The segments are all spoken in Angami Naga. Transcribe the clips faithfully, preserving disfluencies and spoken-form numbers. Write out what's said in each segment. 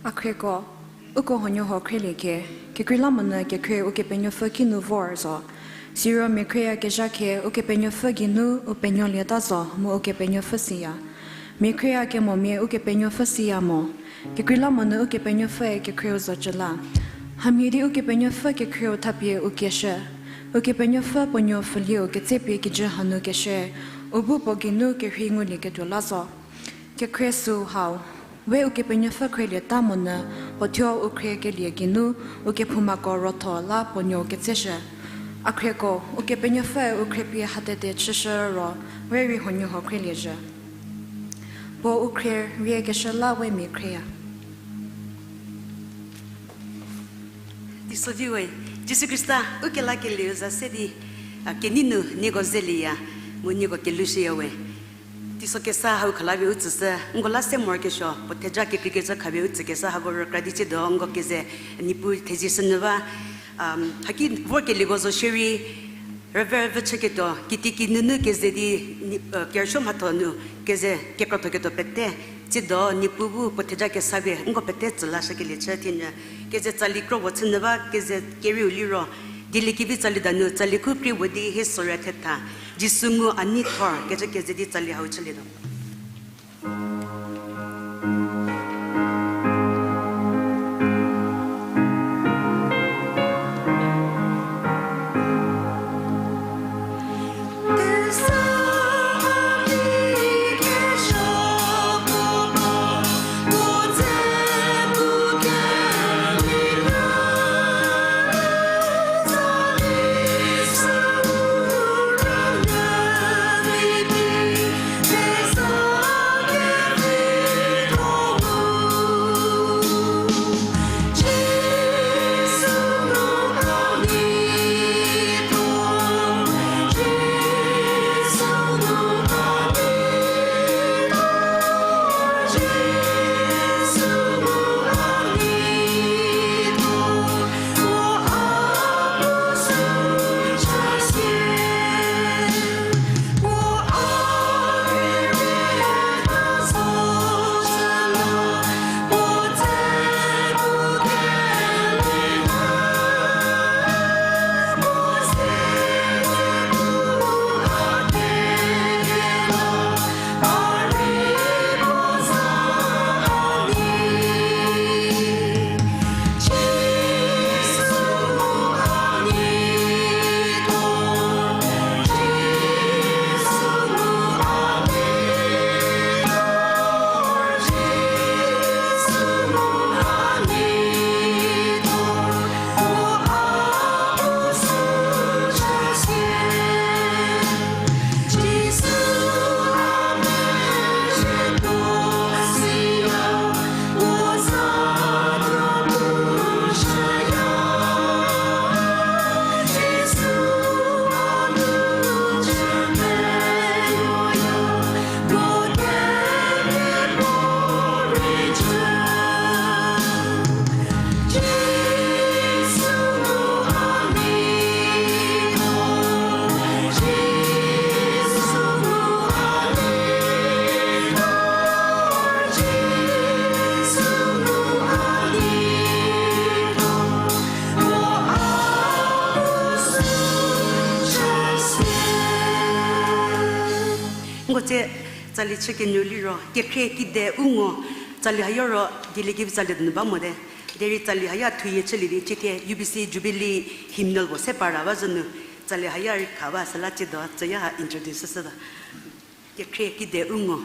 A khrieko, uko huonuohuo khrielie khe, kekreilamonyü kekhrie Ukepenuopfü kinu vor zo. Siro mia khrieyakezha khe Ukepenuopfü geinu u penuolieta zo mu Ukepenuopfü siya. Mia khrieyakemomia Ukepenuopfü siya mo. Kekreilamonyü Ukepenuopfüe kekhrieu zocü la. Hamhie di Ukepenuopfü kekhrieu thapie u kieshü. Ukepenuopfü puo nuo pfulieu ketsepie kijü hanu kieshü. U bu puo geinu kerhei ngulieketuo la zo. Kekhrie süu hau, we Ukepenuopfü khrielieta monyü, puo thuo u khriekelie geinu, u kephoumako rotho la puo nuou ketseshü. A khrieko, Ukepenuopfüe u khriepie hatete chüshü ro, we rei huonuohuo khrieliezhü. Puo u khrie riekeshü la we mia khrieya. Teiso di we, Jisu Khrista, u kelakelieu za se di, a, kenei nu nieko zelieya, mu nieko kelushüya we. Teiso kesa hau khalapie u tsüshü, nko la se morokesuo, puo theja kekreikecü khapie u tsükeshü hako rükra di tsiedo, nko keze Niepuu thezie shünyü ba, haki vorkelieko zo shierei, rüve rüve chüketuo, kitieki nunu keze di, kerüsuo mhatho nu, keze kekrothoketuo pete, tsiedo Niepuu bu puo theja kesa pie, nko pete tsü lashükelie chü thinyü, keze tsali kro puo chünyü ba, keze kerieu liro, dieliekevi tsali danu, tsali khu krie puo di hie sorü thetha, Jisu ngu a nei thor, kecü keze di tsali hau chülietuo. Nko tse tsali chü kenyü liro, kekhrie kide u ngo, tsali hayo ro, dieliekevi tsali donu ba mote. Derei tsali haya thuyie chülie di, chithie U B C Jubilee hymnal puo se para ba zhünu, tsali haya rei kha ba süla tsiedo, tsüya ha introduce shüshütuo. Kekhrie kide u ngo.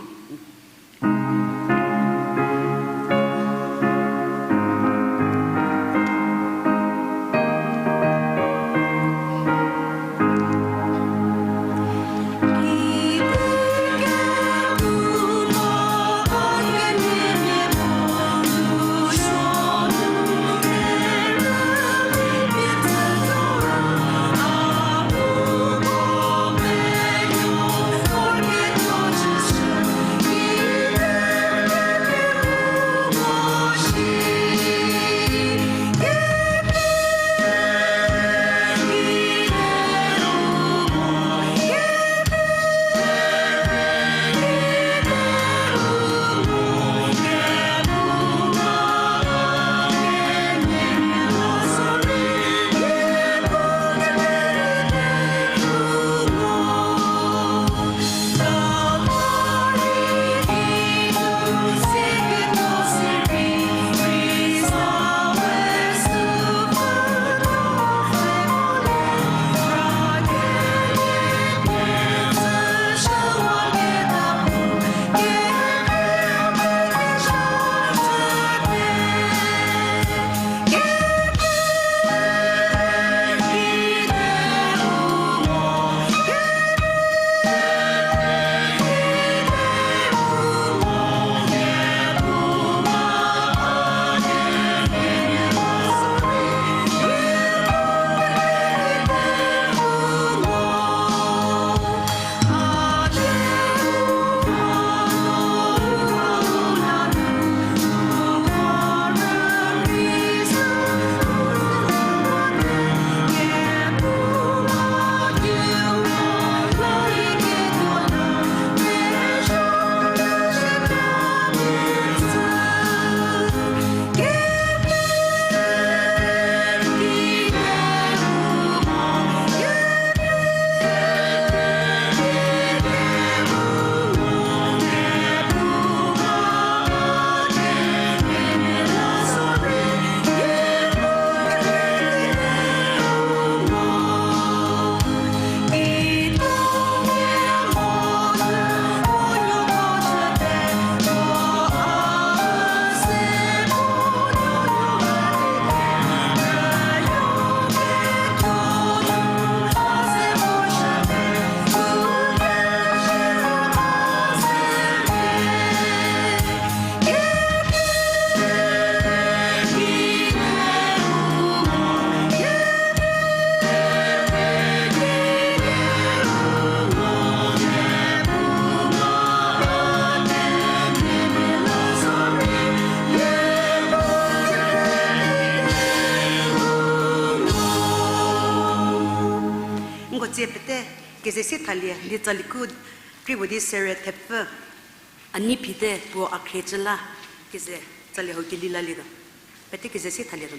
Pete keze se thalie, di tsali khu kri puo di sere thepfü. A nei phite puo a khrie cü la, keze tsali hau keli lalietuo. Pete keze se thalietuo.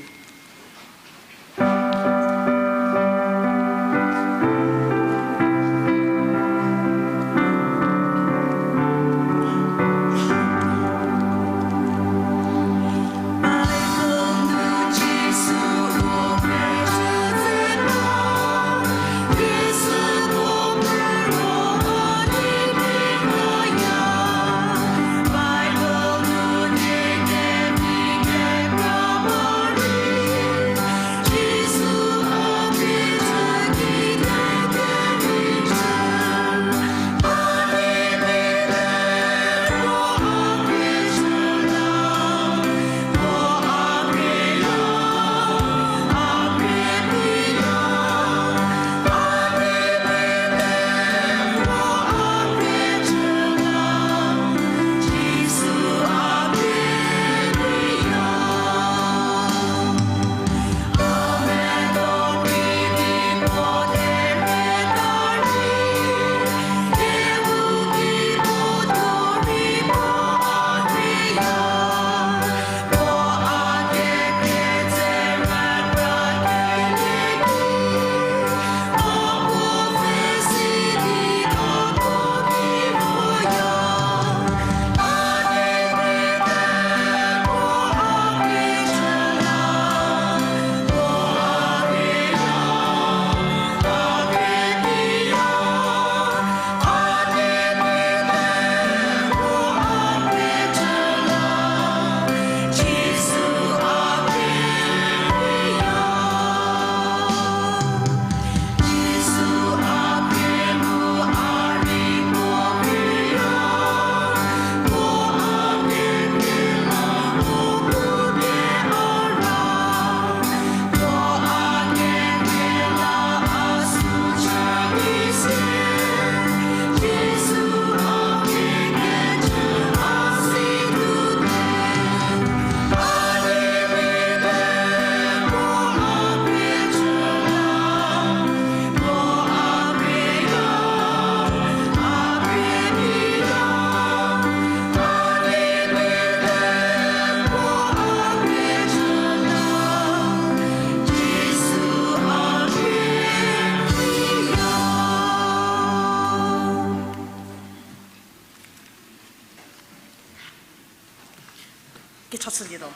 Kecha chülietuo.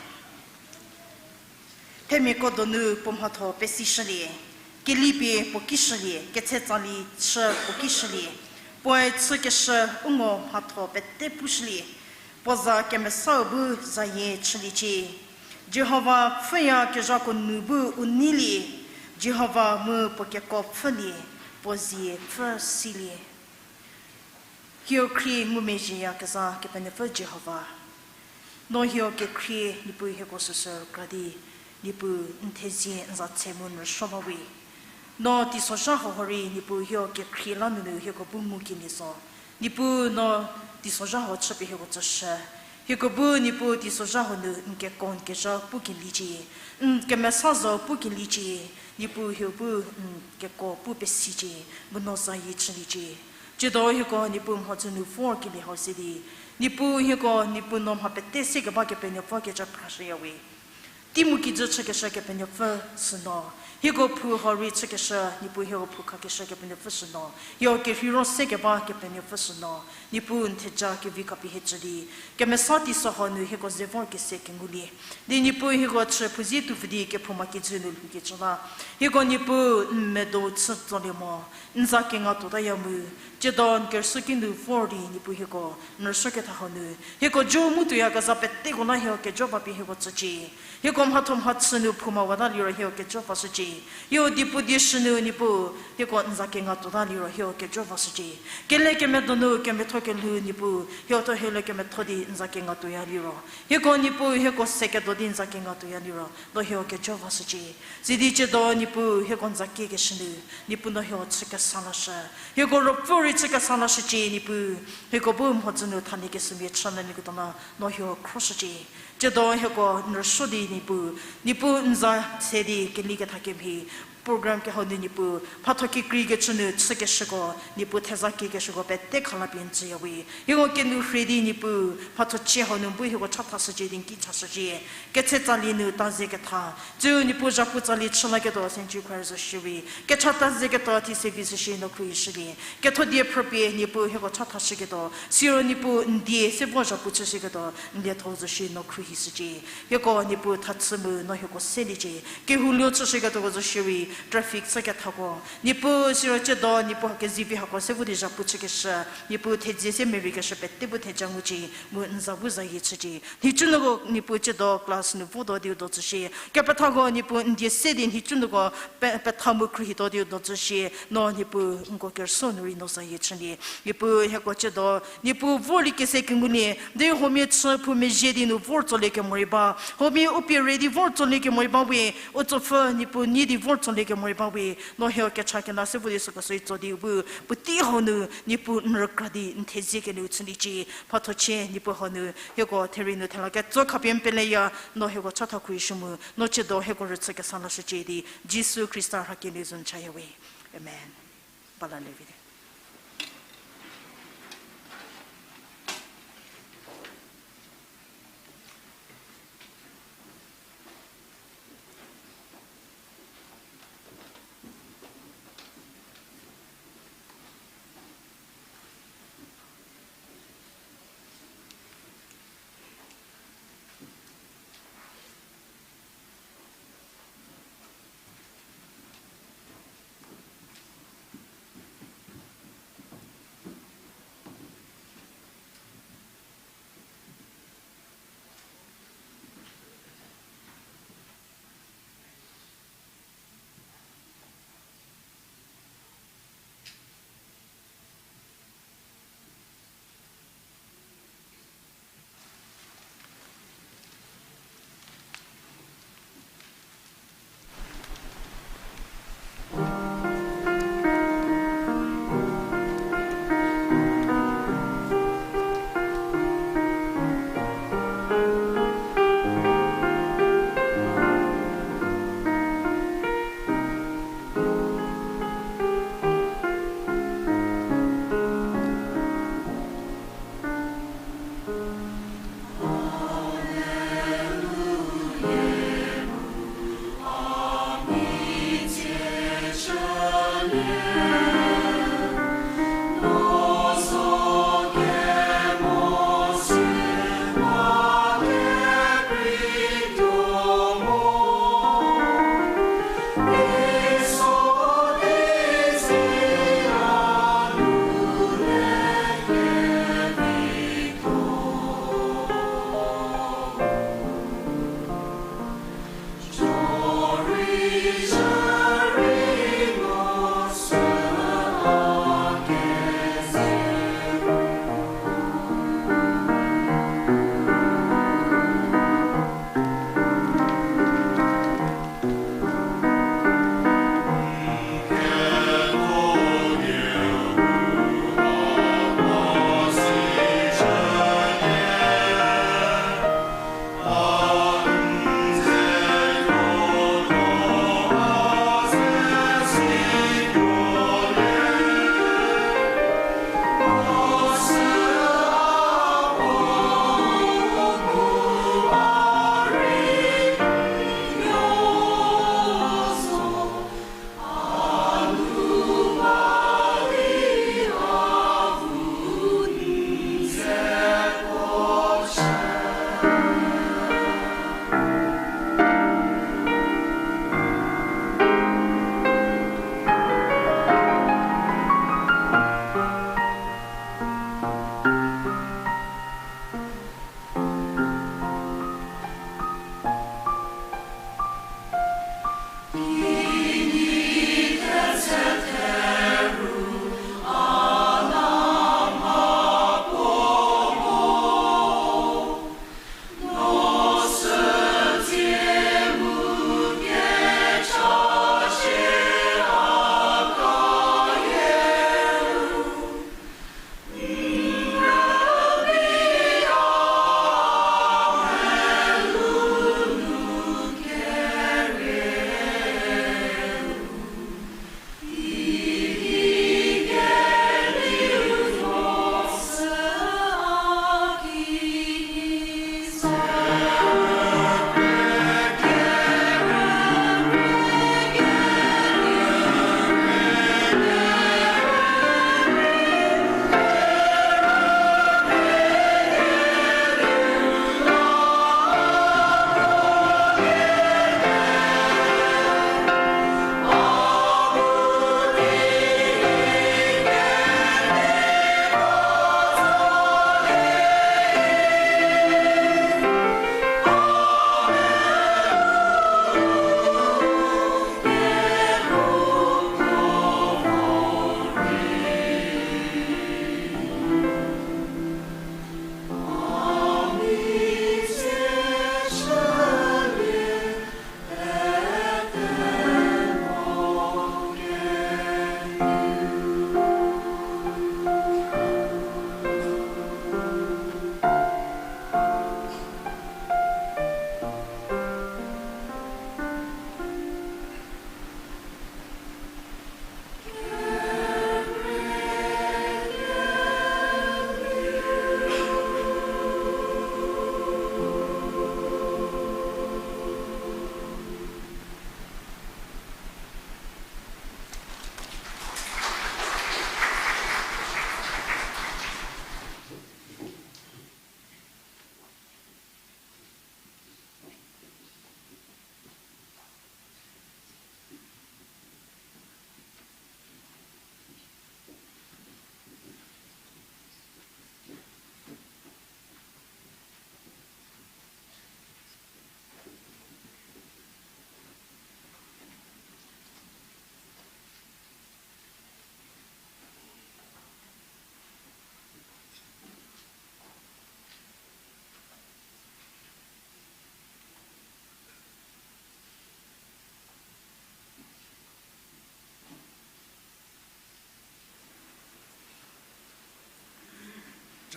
Themiako donu puo mhatho pesishülie, kelipie puo kishülie, ketsetsali chü puo kishülie, puoe chükeshü u ngo mhatho pete pushülie, puo za kemesau bu zayie chüliecie. Jihova pfhüyakezhako nu bu u neilie, Jihova mu puo kekuo pfhülie, puo zie pfhü silie. Hieu khrie ngumezhieya keza Kepenuopfü Jihova. No hieu kekhrie Niepuu hieko süsü kra di, Niepuu n thezie n za tse mu n rüsuo ba we. No teisozha hau rei Niepuu hieu kekhrie la nunu hieko bu ngukelie zo. Niepuu no teisozha hau chüpie hieko tsüshü. Hieko bu Niepuu teisozha hau nu n kekuo n kezha pukeliecie. N kemesa zo pukeliecie. Niepuu hieu bu n kekuo pu pesicie. Mu no zayie chüliecie. Tsiedo hieko Niepuu mhodzü nu vorkelie hau se di, Niepuu hieko Niepuu no mha pete sekeba Kepenuopfü kecha phrashüya we. Teimu kijü chükeshü Kepenuopfü süno, hieko phou hau rei chükeshü, Niepuu hieko phou khakeshü Kepenuopfü süno, hieko kerheiro sekeba Kepenuopfü süno, Niepuu n theja kevi khapie hie tsü di, kemesa teisozha hau nu hieko ze vorkese kengulie. Di Niepuu hieko chü phouzie tuo pfü di kephouma kijü nu lhoukecü la, hieko Niepuu n medo chü tsolie mo, n za kengatuotaya mu, tsiedo n kerüsuoki nu vor di Niepuu hieko n rüsuoketha hau nu, hieko jo mu tuoyakezha peteko la hieko kejo ba pie hieko tsücie. Hieko mhatho mhachü nu phouma wata liro hieko kejo vashücie. Hieko diepu dieshü nu Niepuu, hieko n za kengatuota liro hieko kejo vashücie. Kele kemedonu kemetho kelhou Niepuu, hieko thuo hiele kemetho di n za kengatuoya liro, hieko Niepuu hieko sekedo di n za kengatuoya liro, no hieko kejo vashücie. Sidi tsiedo Niepuu hieko n za kiekeshü nu, Niepuu no hieko chü kesa lashü. Hieko ruopfü rei chü kesa lashücie Niepuu, hieko bu mhodzü nu thanikeshümia chü nyü niko tuo la, no hieko khroshücie. Tsiedo hieko n rüsuo di Niepuu, Niepuu n za se di keli ketha kemhie program kehou nu Niepuu, mhatho kekreikecü nu chükeshüko, Niepuu theza kiekeshüko pete khalapie n tsüya we. Hieko kenu rhei di Niepuu, mhatho chie hau nu bu hieko chathashücie di n ki chashücie. Ketse tsali nu taze ketha, tsü Niepuu zhapu tsali chülaketuo senji choir zo shierei, kecha taze ketuo thi se vi shüshie no khruohishülie. Ketho die phrüpie Niepuu hieko chathashüketuo, siro Niepuu n die se vo zhapu chüshüketuo n lietho zo shie no khruohishücie. Hieko Niepuu thachü mu no hieko seliecie. Kehou luo chüshüketuoko zo shierei, traffic chükethako, Niepuu siro tsiedo Niepuu ha kezivi hako se vo di zhapu chükeshü, Niepuu thezie se mereikeshü pete bu theja ngucie, mu n za bu zayie chücie. Nhicu nuko Niepuu tsiedo class nu votuo diu do tsüshie. Kepethako Niepuu n die se di nhicu nuko pe-, petha mu khruohituo diu do tsüshie. No Niepuu nko kerüsuo nu rei no zayie chülie. Niepuu hieko tsiedo, Niepuu vorlie kese kengulie, derei huomia chü phou mezhie di nu vor tsolie kemo rei ba. Huomia u pie re di vor tsolie kemo rei ba we, u tsopfü Niepuu nyi di vor tsolie kemo rei ba we. No hieko kecha kena se vo di süko sü tso di u bu, puotei hau nu Niepuu n rükra di n thezie kenu chüliecie. Mhatho chie Niepuu hau nu hieko therei nu thela ketso khapie n peleya, no hieko chatha khruohishü mu, no tsiedo hieko rüchü kesa lashücie di, Jisu Khrista rhakelieu zo n chaya we. Amen. Ba la le vi de.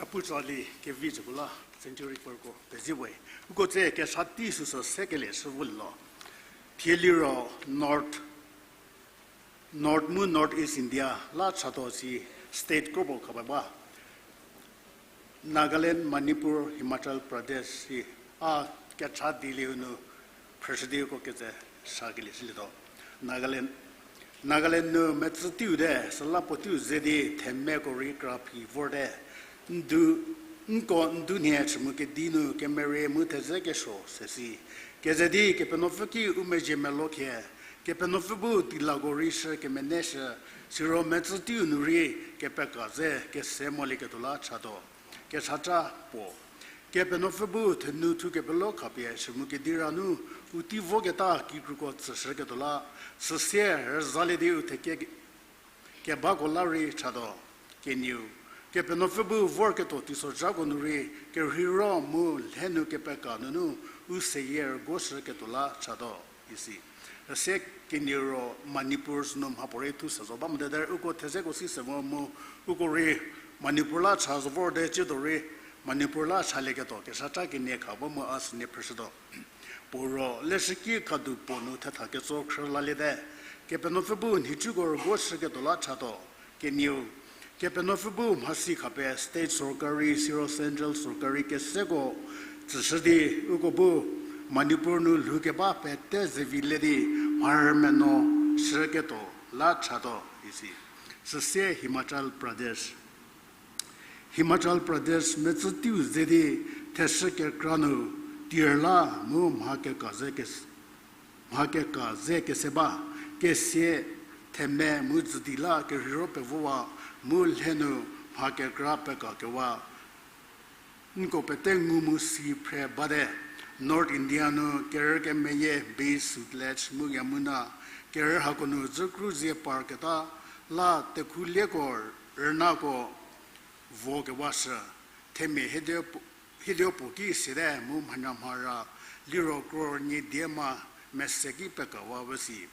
Apu tsali kevi zhüko la, century kerko pezie we. Uko tse kecha tei süsü sekelie shü vo liro, thie liro North, North mu North East India la chatuo si state kropuo khapie ba. Nagaland, Manipur, Himachal Pradesh si a kecha dieliu nu phrüshü di uko keze sakelie shülietuo. Nagaland, Nagaland nu metsü teiu te, süla puo teiu ze di themeko rei kra phi vorte. Ndu, nko ndu nhie chü mu kedi nu kemerie mu theze kesuo se si. Keze di Kepenuopfü ki u mezhie melo khie, Kepenuopfü bu teilako rei shü kemeneshü, siro metsü teiu nu rei kepeka ze kese molieketuo la chatuo. Kechaca puo. Kepenuopfü bu thenu thu kepelo khapie chü mu kedi ra nu u tei voketa kikruko tsüshüketuo la, süsie rüzalie di u theke kebako la rei chatuo. Kenieu. Kepenuopfü bu vorketuo teisozhako nu rei kerheiro mu lhe nu kepeka nunu u seyie rüguoshüketuo la chatuo, isi. Üse kenieu ro Manipur sünu mhapuorei thu se zo ba mote derei uko thezeko si se vo mu uko rei Manipur la cha zo vorte ciedo rei Manipur la chalieketuo kechaca kenie kha ba mu a sünie phrüshütuo. Puo ro leshüki khadu puo nu thetha ketso khrü laliete. Kepenuopfü bu nhicuko rüguoshüketuo la chatuo. Kenieu. Kepenuopfü bu mhasi khapie state sorkari siro central sorkari keseko tsüshü di uko bu Manipur nu lhoukeba pete zevi le di mharümeno shüketuo la chatuo, isi. Süsie Himachal Pradesh. Himachal Pradesh metsü teiu ze di theshü kekra nu tir la mu mha keka ze kes-, mha keka ze kese ba, kesie theme mu dzüdi la kerheiro pevowa mu lhe nu mha kekra pekakewa nko pete ngu mu si phre bate. North India nu kerü kemeyie Beas, Sutlej mu Yamuna kerü hako nu dzükru zie parketa la tekhulieko rünako vokewashü. Themia hiedio puo ki siate mu mhanyamhara liro crore nie die ma mese ki pekawa we si.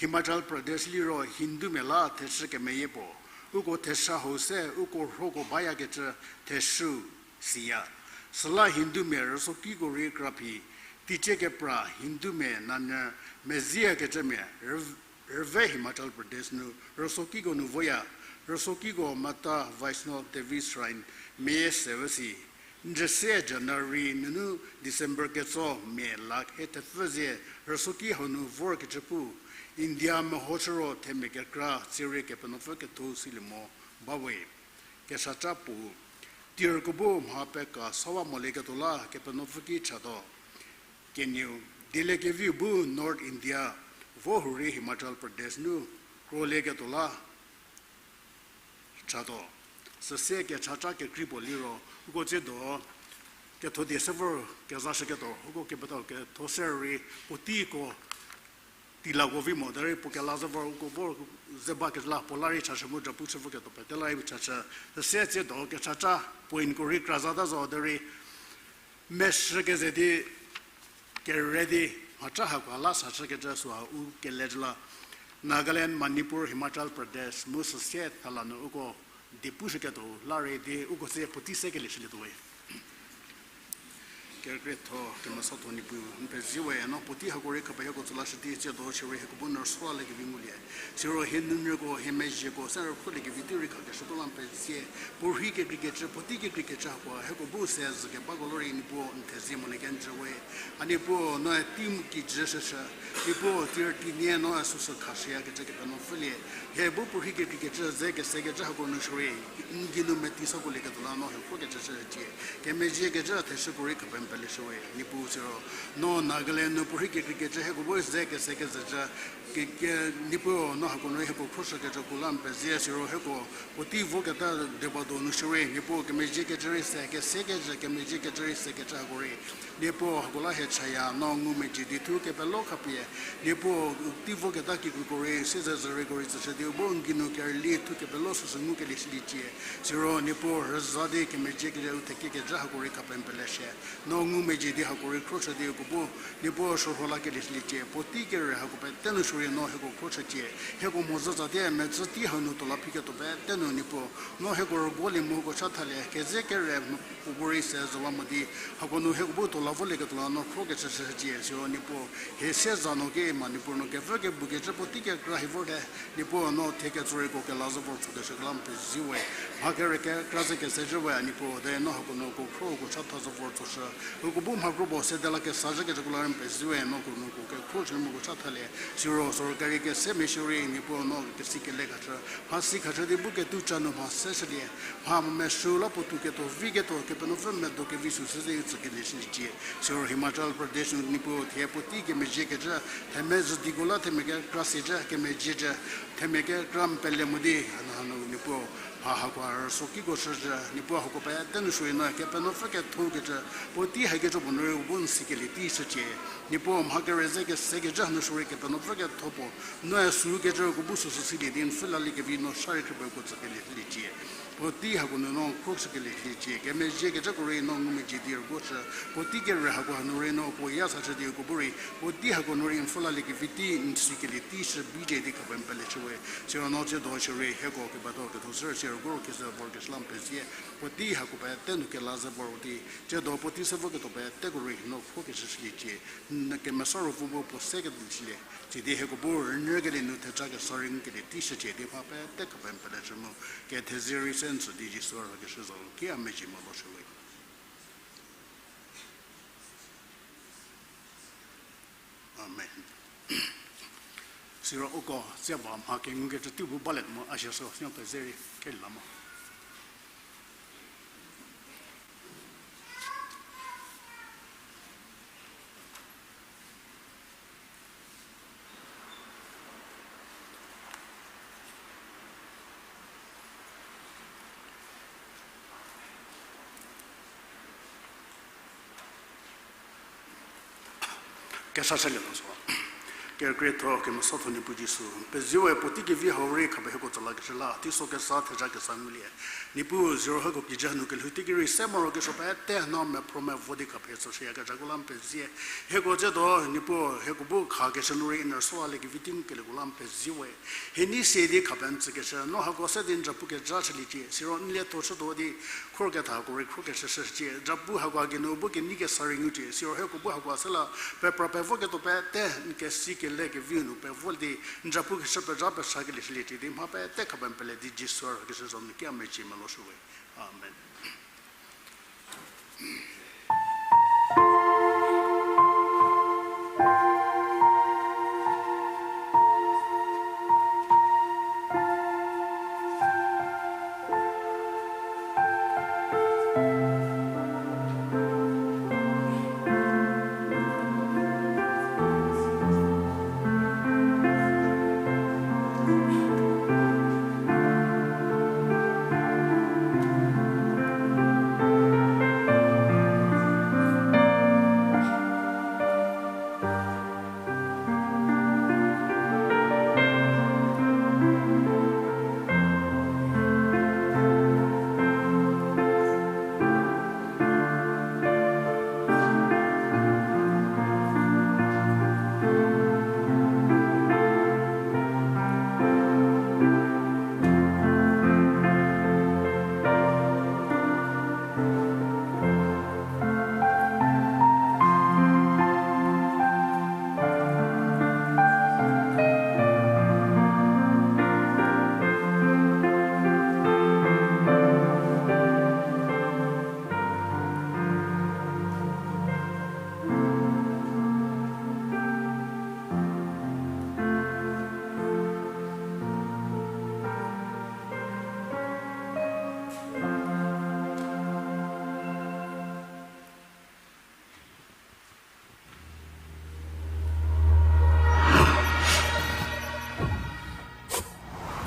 Himachal Pradesh liro Hindumia la theshü kemeyie puo. Uko theshü hau se uko rhoko bayakecü theshü siya. Süla Hindumia rüsokiko rei kraphi, teicie kepra Hindumia nanyü meziyakecümia rüv-, rüve Himachal Pradesh nu rüsokiko nu voya, rüsokiko Mata Vaishno Devi Shrine meyie se we si. Njüse January nunu December ketso mia lakh he thepfü zie rüsoki hau nu vorkecü pu, India mehoshü ro themia kekra tsierei Kepenuopfü ketho silie mo bawe. Kechaca puo. Tirko bu mha peka sawa molieketuo la Kepenuopfü ki chatuo. Kenieu. Dieliekeviu bu North India vo hurei Himachal Pradesh nu krolieketuo la chatuo. Süsie kechaca kekrei puo liro uko tsiedo ketho die se vor kezashüketuo uko kepetau ketho se rei puoteiko teilako vi mo derei puo kela ze vor uko vor ze bakecü la puo la rei chashü mu japu chü voketuo pete la rei chashü. Süsie tsiedo kechaca pointko rei kra zata zo derei meshü keze di kere di mhaca hako la sashükecü süha u kelejü la Nagaland, Manipur, Himachal Pradesh mu süsie thala nu uko die pushüketuo la rei di uko se puotei se kelishülietuo we. Kerükrietho kemesatho Niepuu, n pezie we, no puotei hako rei khapie hieko tsü lashü di tsiedo shierei hieko bu n rüsuoliekevi ngulie. Siro hie nunyüko, hie mezhieko se rüphrüliekevi tei rei khakeshüko la n pezie. Puorhi kekreikecü, puotei kekreikecü hako hieko bu se zhükebako la rei Niepuu n thezie molie kenjü we. A Niepuu, noe tei mu kijü shüshü, Niepuu, tir teinie noe süsü khashüyakecü Kepenuopfülie. Hie bu puorhi kekreikecü ze kesekecü hako nu shierei n geinu meti sako lieketuo la no hie khokecü shücie. Kemezhiekecü theshüko rei khapie n peleshü we, Niepuu siro. No Nagaland nu puorhi kekreikecü hieko bu ze kesekezecü, ke, ke, Niepuu no hako nu hieko khroshükecüko la n pezie siro hieko puotei voketa dieba donu shierei, Niepuu kemezhiekecü rei se, kesekecü, kemezhiekecü rei sekecü hako rei. Niepuu hako la hie chaya, no ngumezhie di thu kepelo khapie. Niepuu tei voketa kikruko rei, siezedzürieko rei tsüshü di u bu n geinu kerüli thu kepelo süsü ngukelie shüliecie. Siro Niepuu rüza di kemezhiekecü u thekiekecü hako rei khapie n peleshü. Ngumezhie di hako rei khroshü di uko bu, Niepuu shürho lakelie shüliecie, puotei kere hako pete nu shürei no hieko khroshücie, hieko mhodzü tsatie metsü tei hanu tuo la phiketuo pete nu Niepuu, no hieko rüguolie mu uko chathalie, keze kere puo bu rei se zo ba mo di, hako nu hieko bu tuo la volieketuo la no khrokeshü shücie, siro Niepuu, hie se za no ki ma Niepuu no kevü kebukecü puotei kekra hi vorte, Niepuu no thie ketso rei uko kela zü vor tsokeshü kela n pezie we. Mha kere kekra ze kese zhü we, Niepuu de no hako nu uko khro uko chatha zü vor tsoshü. Uko bu mha kro puo sede la kesa zhükecüko la rei n pezie we, no uko nu uko kekhro chü mu uko chathalie. Siro sorkari kese mia shürei, Niepuu no kesi kele khashü. Mhasi khashü di bu ketuo cha nu mha se shülie. Mha meshü la puotou ketuo vi ketuo Kepenuopfü medo kevi sü se ze u tsükelie shüliecie. Siro Himachal Pradesh nu Niepuu thie puotei kemezhiekecü, themia züdiko la themia kekra siecü, kemezhiecü, themia kekra n pele mo di, hanu hanu Niepuu, mha hakoha rüso kiko shüzhü, Niepuu hako pete nu shürei no Kepenuopfü kethoukecü, puotei hakecü puo nu rei u bu n sikelie tei shücie. Niepuu mha kere ze kesekecü hanu shürei Kepenuopfü ketho puo, noe sükecü uko bu süsü silie di n pfhü laliekevi no sha rei khrüpie uko tsükelie shüliecie. Puotei hako nu no khroshükelie shüliecie, kemezhiekecüko rei no ngumezhie di rüguoshü, puotei kere hako hanu rei no puo ya sashü di uko bu rei, puotei hako nu rei n pfhü laliekevi tei n sikelie tei shü bicie di khapie n pele chü we, siro no tsiedo shürei hieko kebado ketho sü rei sie rüguo ro keze vorkeshü la n pezie, puotei hako pete nu kela ze vor di, tsiedo puotei se voketuo peteko rei no khrokeshü shüliecie, n kemesa ruopfü bu puo seketuo shülie, sidi hieko bu rünyükelie nu theja kesa rei ngukelie tei shücie di mha pete khapie n pele chü mu, kethezie rei se n tsü di Jisu a rükeshü za ki a mezhie molo shü we. Amen. Siro uko tsie ba mha kengukecü tei bu balie mo a shie sü sino pezie rei kelie la mo. Kesa selie no zo. Kerükrietho kemesatho Niepuu Jisu, pezie we puotei kevi hau rei khapie hieko tsü lakecü la teiso kesa theja kesa ngulie. Niepuu ziro hieko kijü hanu kelhou teiki rei se morokesuo pete no mephro mevo di khapie tsüshüyakezhako la n pezie. Hieko tsiedo Niepuu hieko bu khakeshü nu rei n rüso laliekevi tei ngukeleko la n pezie we. Hie nei sie di khapie n tsükeshü no hako se di n zapu kezha chüliecie, siro n lietho chütuo di khor kethako rei khrokeshü shücie, zapu hakoha geinu bu kenei kesa rei ngucie, siro hieko bu hakoha se la pepra pevoketuo pete n kesi kele keviu nu pevo di n zapu keshü pezha pesakelie shüliecie di mha pete khapie n pele di Jisu a rükeshü za nu ki a mezhie molo shü we. Amen.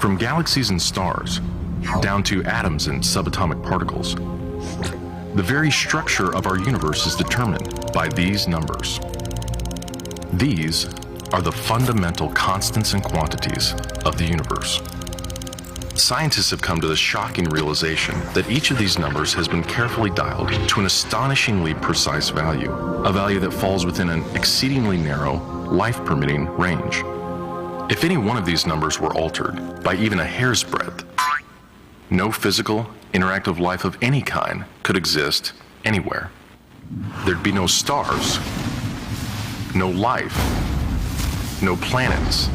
From galaxies and stars, down to atoms and subatomic particles, the very structure of our universe is determined by these numbers. These are the fundamental constants and quantities of the universe. Scientists have come to the shocking realization that each of these numbers has been carefully dialed to an astonishingly precise value, a value that falls within an exceedingly narrow, life-permitting range. If any one of these numbers were altered by even a hair's breadth, no physical, interactive life of any kind could exist anywhere. There'd be no stars, no life, no planets,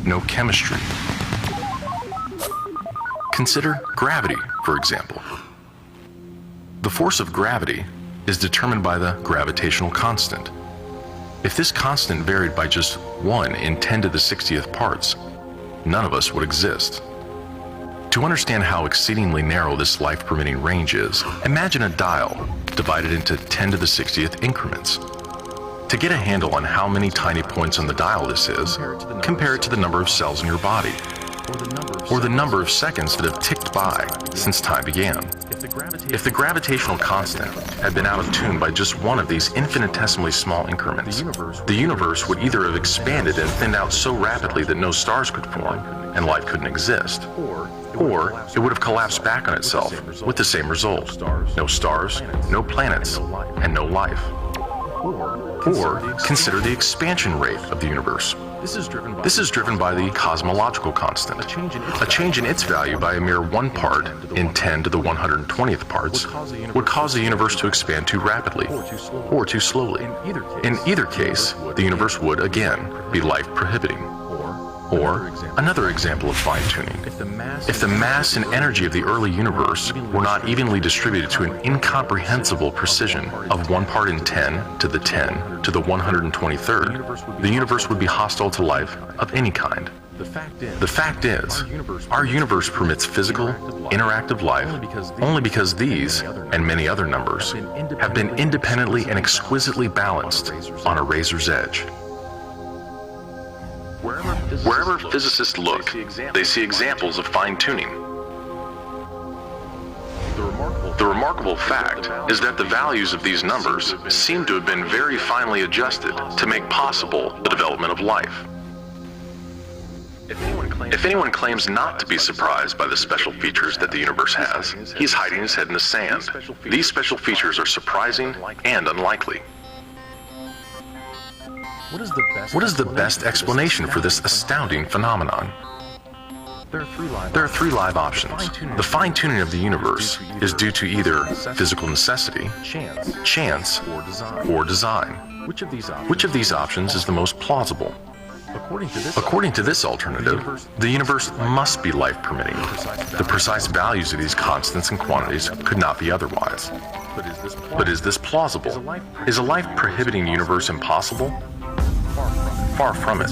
no chemistry. Consider gravity, for example. The force of gravity is determined by the gravitational constant. If this constant varied by just one in ten to the sixtieth parts, none of us would exist. To understand how exceedingly narrow this life-permitting range is, imagine a dial divided into ten to the sixtieth increments. To get a handle on how many tiny points on the dial this is, compare it to the number of cells in your body, or the number of seconds that have ticked by since time began. If the gravitational constant had been out of tune by just one of these infinitesimally small increments, the universe would either have expanded and thinned out so rapidly that no stars could form and life couldn't exist, or it would have collapsed back on itself with the same result: no stars, no planets, and no life. Or consider the expansion rate of the universe. This is driven by the cosmological constant. A change in its value by a mere one part in ten to the one hundred twentieth parts would cause the universe to expand too rapidly or too slowly. In either case, the universe would, again, be life prohibiting. Or, another example of fine tuning. If the mass and energy of the early universe were not evenly distributed to an incomprehensible precision of one part in ten to the ten to the one hundred twenty-third, the universe would be hostile to life of any kind. The fact is, our universe permits physical, interactive life only because these, and many other numbers, have been independently and exquisitely balanced on a razor's edge. Wherever physicists look, they see examples of fine tuning. The remarkable fact is that the values of these numbers seem to have been very finely adjusted to make possible the development of life. If anyone claims not to be surprised by the special features that the universe has, he's hiding his head in the sand. These special features are surprising and unlikely. What is the best explanation for this astounding phenomenon? There are three live options. The fine-tuning of the universe is due to either physical necessity, chance, or design. Which of these options is the most plausible? According to this alternative, the universe must be life-permitting. The precise values of these constants and quantities could not be otherwise. But is this plausible? Is a life-prohibiting universe impossible? Far from it.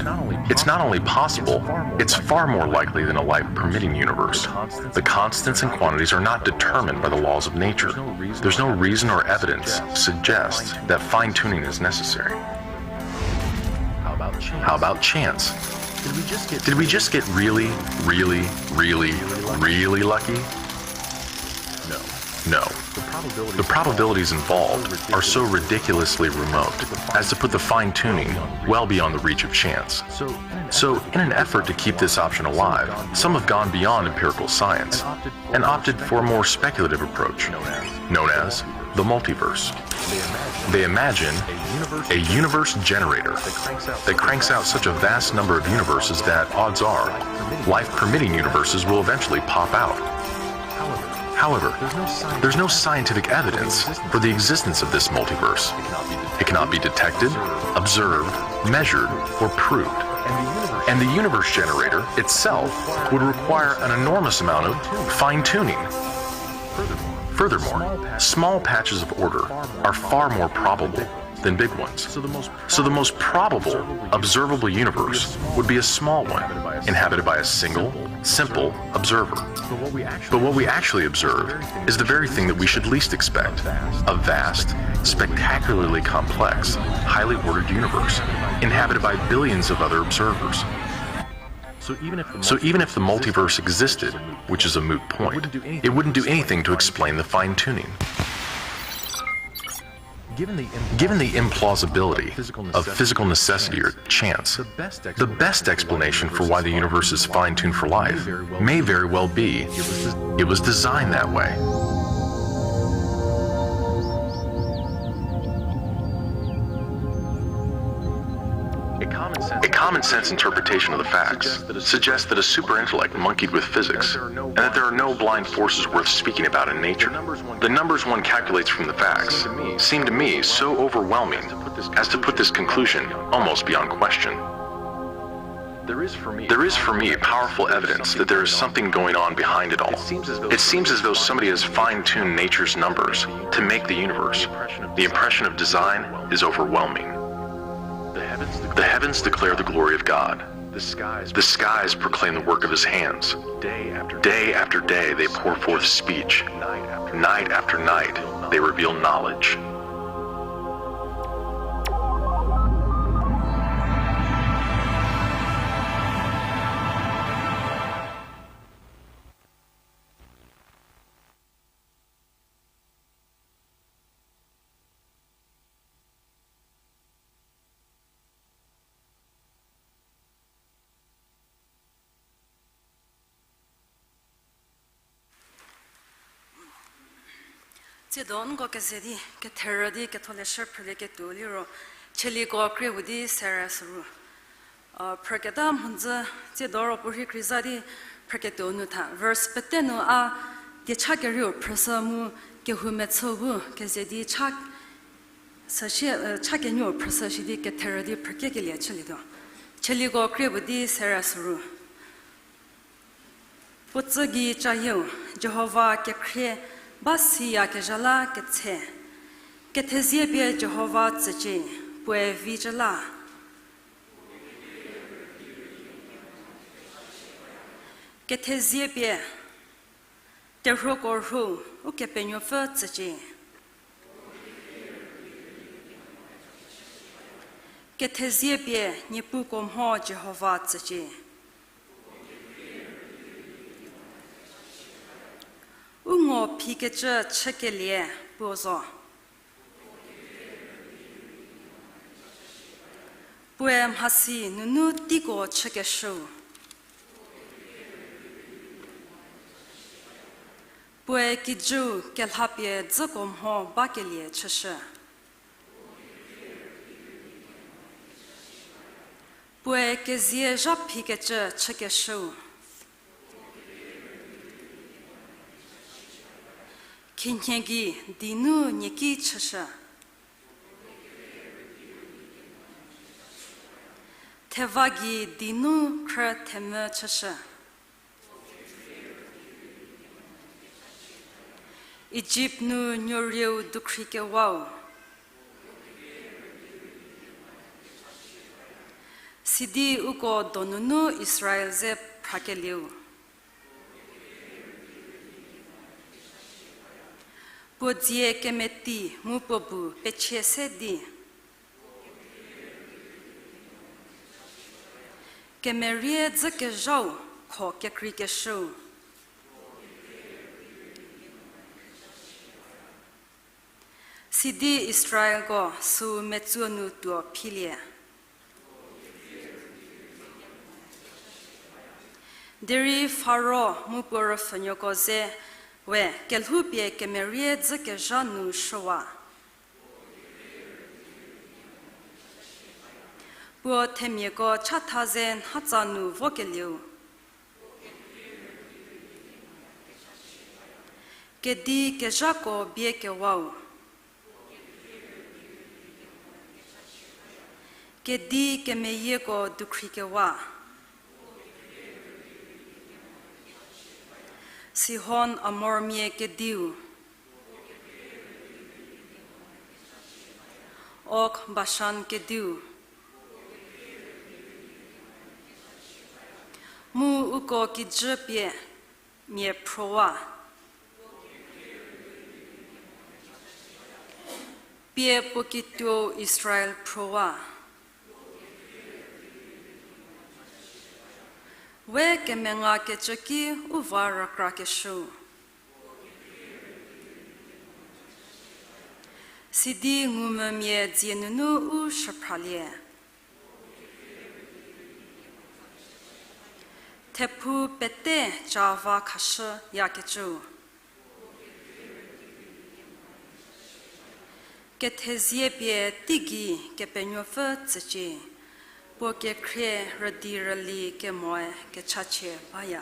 It's not only possible, it's far more likely than a life-permitting universe. The constants and quantities are not determined by the laws of nature. There's no reason or evidence suggests that fine-tuning is necessary. How about chance? Did we just get really, really, really, really lucky? No. The probabilities involved are so ridiculously remote as to put the fine-tuning well beyond the reach of chance. So, in an effort to keep this option alive, some have gone beyond empirical science and opted for a more speculative approach, known as the multiverse. They imagine a universe generator that cranks out such a vast number of universes that, odds are, life-permitting universes will eventually pop out. However, there's no scientific evidence for the existence of this multiverse. It cannot be detected, observed, measured, or proved. And the universe generator itself would require an enormous amount of fine-tuning. Furthermore, small patches of order are far more probable than big ones. So the most probable observable universe would be a small one, inhabited by a single, simple observer. But what we actually observe is the very thing that we should least expect: a vast, spectacularly complex, highly ordered universe, inhabited by billions of other observers. So even if the multiverse existed, which is a moot point, it wouldn't do anything to explain the fine-tuning. Given the implausibility of physical necessity or chance, the best explanation for why the universe is fine-tuned for life may very well be it was designed that way. A common sense interpretation of the facts suggests that a superintellect monkeyed with physics, and that there are no blind forces worth speaking about in nature. The numbers one calculates from the facts seem to me so overwhelming as to put this conclusion almost beyond question. There is for me powerful evidence that there is something going on behind it all. It seems as though somebody has fine-tuned nature's numbers to make the universe. The impression of design is overwhelming. The heavens declare the glory of God. The skies proclaim the work of his hands. Day after day they pour forth speech. Night after night they reveal knowledge. 这段 nko keze di ketherü di Ketholeshü phrülieketuo liro, Tsaliko krie puo di sere suru. Phrüketa mhodzü, tsiedo ro puo rhei kreiza di phrüketuo nu tha. Verse pete nu a diecha kerieu phrüshü mu kehou mechü bu keze di cha, cha kenuo phrüshü shi di ketherü di phrükekelie chülietuo. Tsaliko krie puo di sere suru. Puo tsü gei cayieu, Jihova kekhrie ba siyakezha la ketshe. Kethezie pie Jihova tsücie, puoe vi cü la. Kethezie pie, terhuoko rhu, Ukepenuopfü tsücie. Kethezie pie, niepuko mho Jihova tsücie. U ngo phikecü chükelie puo zo. Puoe mhasi nunu teiko chükeshüu. Puoe kijüu kelhapie dzüko mho bakelie chüshü. Puoe kezie zha phikecü chükeshüu. Khinhie gei dinu nieki chüshü. Theva gei dinu khrü themvü chüshü. Ijipt nu nuorieu dukhrikewau. Sidi uko donunu Israel ze phrakelieu. Puo dzie kemeti mu puo bu pechie se di. Kemerie dzükezhau kho kekreikeshüu. Sidi Israelko süu metsuo nu tuo philie. Derei Faro mu puo rüpfhünuoko ze we kelhoupie kemerie dzükezha nu shüwa. Puo themiako chatha ze nhatsa nu vokelieu. Kedi kezhako biekewau. Kedi kemeyieko dukhrikewa. Sihon Amormia kediu. Og Bashan kediu. Mu uko kijü pie mia phrowa. Pie puo kituou Israel phrowa. We kemengakecü ki u va rükrakeshüu. Sidi ngumvümia dzie nunu u shüphralie. Thephu pete ca va khashüyakecü. Kethezie pie teigei Kepenuopfü tsücie, puo kekhrie rüdi rüli kemoe kechachie baya.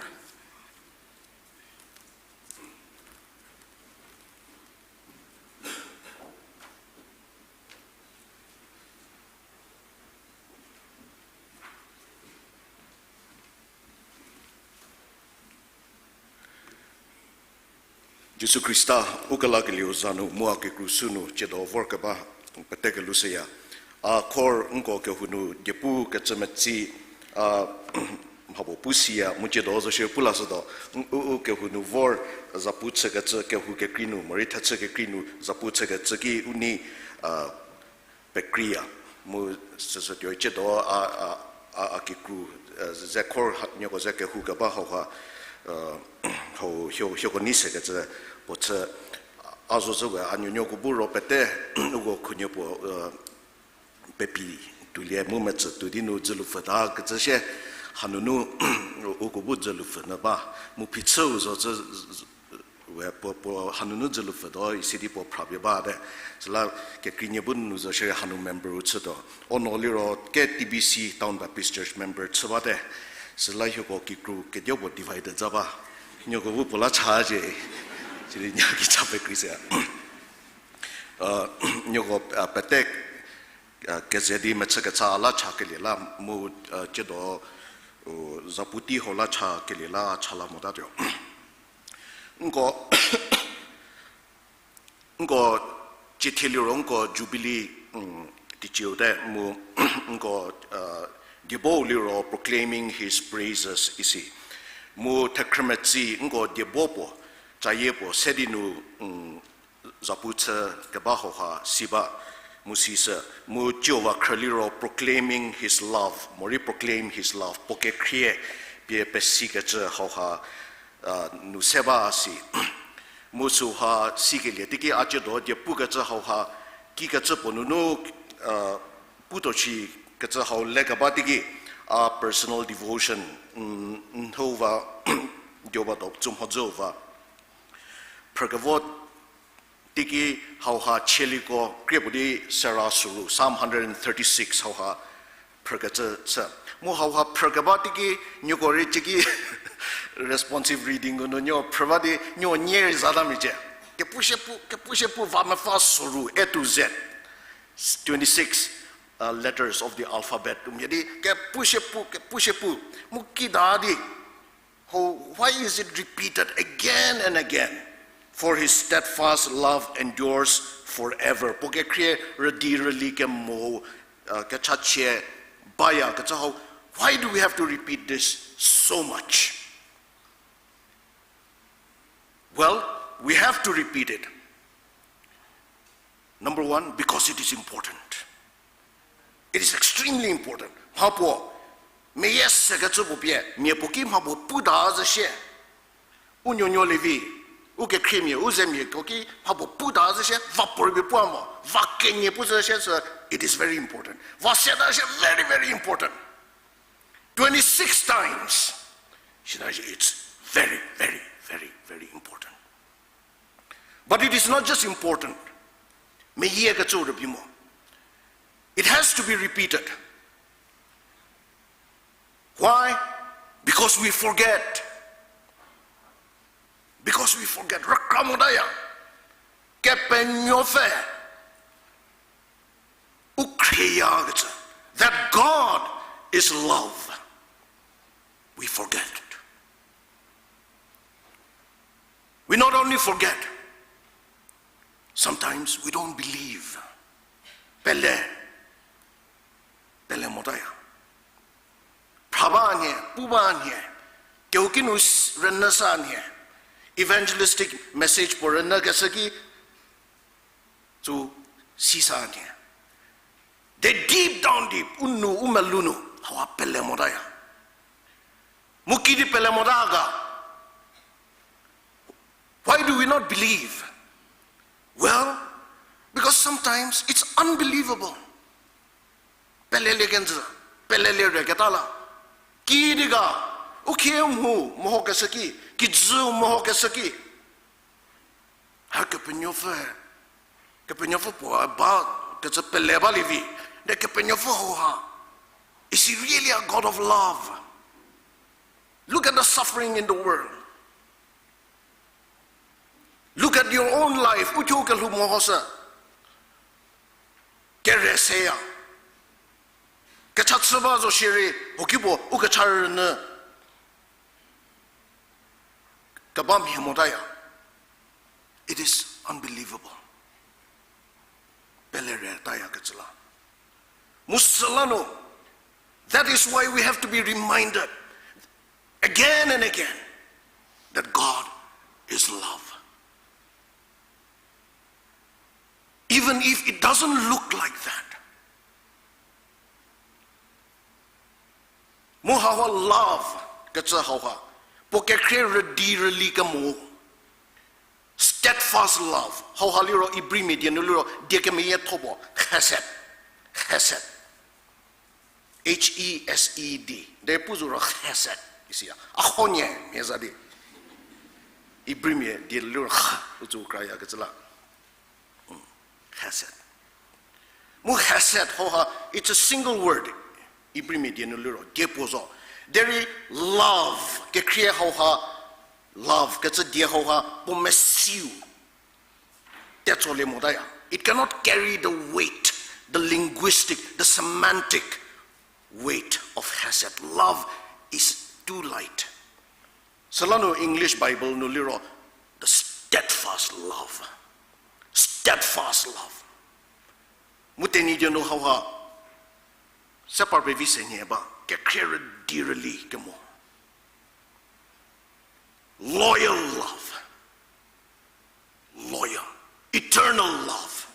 Jisu Khrista, u kelakelieu za nu mu a kikru sü nu tsiedo vorkeba pete kelushüya. A khor nko kehou nu diepu kecü metsi, a, mhapuo pu siya mu tsiedo zo shie pu lashütuo, u, u kehou nu vor zapu chükecü kehou kekrei nu, morei thechü kekrei nu zapu chükecü ki u nei, a, pekreiya. Mu süsü tuoi tsiedo a, a, a, a kikru, e, ze khor ha, nieko ze kehou keba hauha, e, hau, hio, hieko nei sekecü puo chü, a zo zhü we a nuonuoko bu ro pete, uko khunhie puo, e, pepi tuolie mu metsü tuo di nu dzülupfüta kecü shie, hanunu uko bu dzülupfü nyü ba, mu phichüu zo cü, we puo, puo hanunu dzülupfütuo isi di puo phrapie bate. Süla kekreinie bu nu zo shierei hanu member-u chütuo. Ono liro ke T B C Town Baptist Church member chü bate. Süla hieko kikru kedio puo divided za ba. Nieko bu puo la cha cie. Sidi nia ki cha pekrei se. A, nieko, a, pete, a, keze di mechü kecha la cha kelie la mu, a, tsiedo, u, zapu tei hau la cha kelie la cha la motatuo. Nko, nko ciethie liro nko Jubilee, mm, teiciu te mu, nko, a, diebo liro Proclaiming His Praises isi. Mu thekhrümetsi nko diebo puo, cayie puo se di nu, mm, zapu chü keba hauha si ba, mu sisü, mu Jihova khrü liro Proclaiming His Love, morei Proclaim His Love, puo kekhrie pie pesikecü hauha, a, nu se ba si. Mu süha sikelie teiki a tsiedo diepukecü hauha, kikecü puo nunu, a, putuo shi kecü hau lekeba teiki, a personal devotion, mm, nhou va, dioba do tsü mhodzü va. Phrükevo teiki hauha chieliko krie puo di sera süru, Psalm hundred and thirty-six hauha phrükecü chü. Mu hauha phrükeba teiki nieko rei cieki responsive reading ko nu nieko phrü ba di nieko nie rei zata miecie. Kepushie pu, kepushie pu va mepfü süru, A to Z. Twenty-six, uh, letters of the alphabet. Tumia di kepushie pu, kepushie pu. Mu kida di, ho, why is it repeated again and again? For his steadfast love endures forever. Puo kekhrie rüdi rüli kemo, uh, kechachie baya kecü hau. Why do we have to repeat this so much? Well, we have to repeat it. Number one, because it is important. It is extremely important. Mha puo, meyie sekecü puo pie, mia puo ki mha puo puta zhü shie. U nuonuo lievi, u kekhriemia, u zemiako ki mha puo puta zhü shie, va puo rübei puo mo, va kenie pu zhü shie sü, it is very important. Va siata shie very, very important. Twenty-six times. Shita, it's very, very, very, very important. But it is not just important. Meyie kecü rübei mo. It has to be repeated. Why? Because we forget. Because we forget. Rükra motaya. Kepenuopfü u khrieyakecü, that God is love. We forget. We not only forget, sometimes we don't believe. Pele, pele motaya. Phra ba nhie, pu ba nhie, kehouki nu s-, rünyü sa nhie, evangelistic message puo rünyükeshü ki, tsü si sa nhie. They deep down deep, u nu, u melou nu, hauha pele motaya. Mu kidi pele mota ga? Why do we not believe? Well, because Sometimes it's unbelievable. Pelelie kenjü, pelelie re keta la. Kidi ga, u khie mhu mehokeshü ki, kijü mehokeshü ki. Ha Kepenuopfü, Kepenuopfü puo ba, kecü pele balie vi, de Kepenuopfü hau ha. Is he really a God of love? Look at the suffering in the world. Look at your own life. Uthuo kelhou mehoshü. Kere seya. Kecha chü ba zo shierei, hokipuo u kecha rünyü keba mhie motaya. It is unbelievable. Pele re taya kecü la. Mu süla nu, that is why we have to be reminded again and again that God is love. Even if it doesn't look like that. Mu hauha love kecü hauha, puo kekhrie rüdi rüli kemo. Steadfast love hauha liro Ibrimia die nu liro die kemeyietho puo, chesed, chesed, H E S E D. De pu zo ro chesed isiya, a honie mhie za di. Ibrimia die liro ch, u tsü kraya kecü la. Chesed. Mu chesed hauha, it's a single word. Ibrimia die nu liro die puo zo. Derei love kekhrie hauha, love kecü die hauha puo mesiu tetsolie motaya. It cannot carry the weight, the linguistic, the semantic weight of chesed. Love is too light. Süla nu English Bible nu liro, the steadfast love. Steadfast love. Mu Tenyidie nu hauha, se par pevi se nhie ba, kekhrie rüdi rüli kemo. Loyal love. Loyal. Eternal love.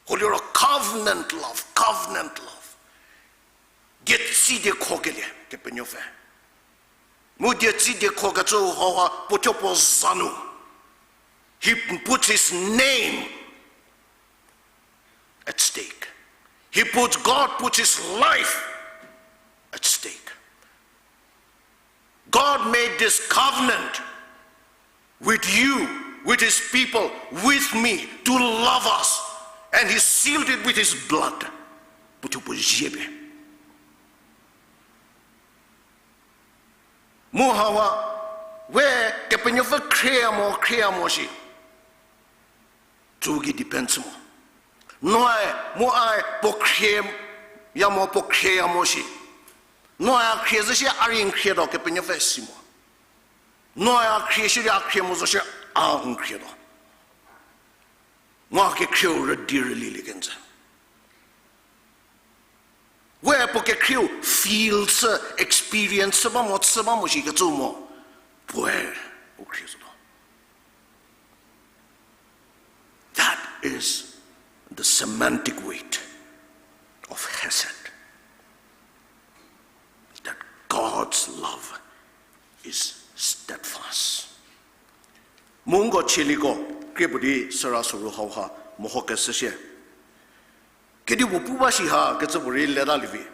Ho liro covenant love, covenant love. Dietsi diekhokelie Kepenuopfü. Mu dietsi diekhokecü hauha puo thuo puo za nu, he puts his name at stake. He puts, God puts his life at stake. God made this covenant with you, with his people, with me, to love us. And he sealed it with his blood. Puo thuo puo zie pie. Mu hauha, we Kepenuopfü khrieya mo, khrieya mo shi. Tsü gei depend chü mo. Noae, mu ae puo khrieya mo, puo khrieya mo shi. Noae a khrie zhü shie a rei n khrietuo, Kepenuopfü si mo. Noae a khrie shierei a khrie mo zo shie a n khrietuo. Noa kekhrieu rüdi rülilie kenjü. We puo kekhrieu feel chü, experience chü ba mo, chü ba mo shikecü mo, puoe u khrie zotuo. That is the semantic weight of chesed, that God's love is steadfast. Mu nko chieliko, krie puo di süra soru hauha mehokeshü shie. Kedipuo pu ba shi ha kecü puorei leta lievi.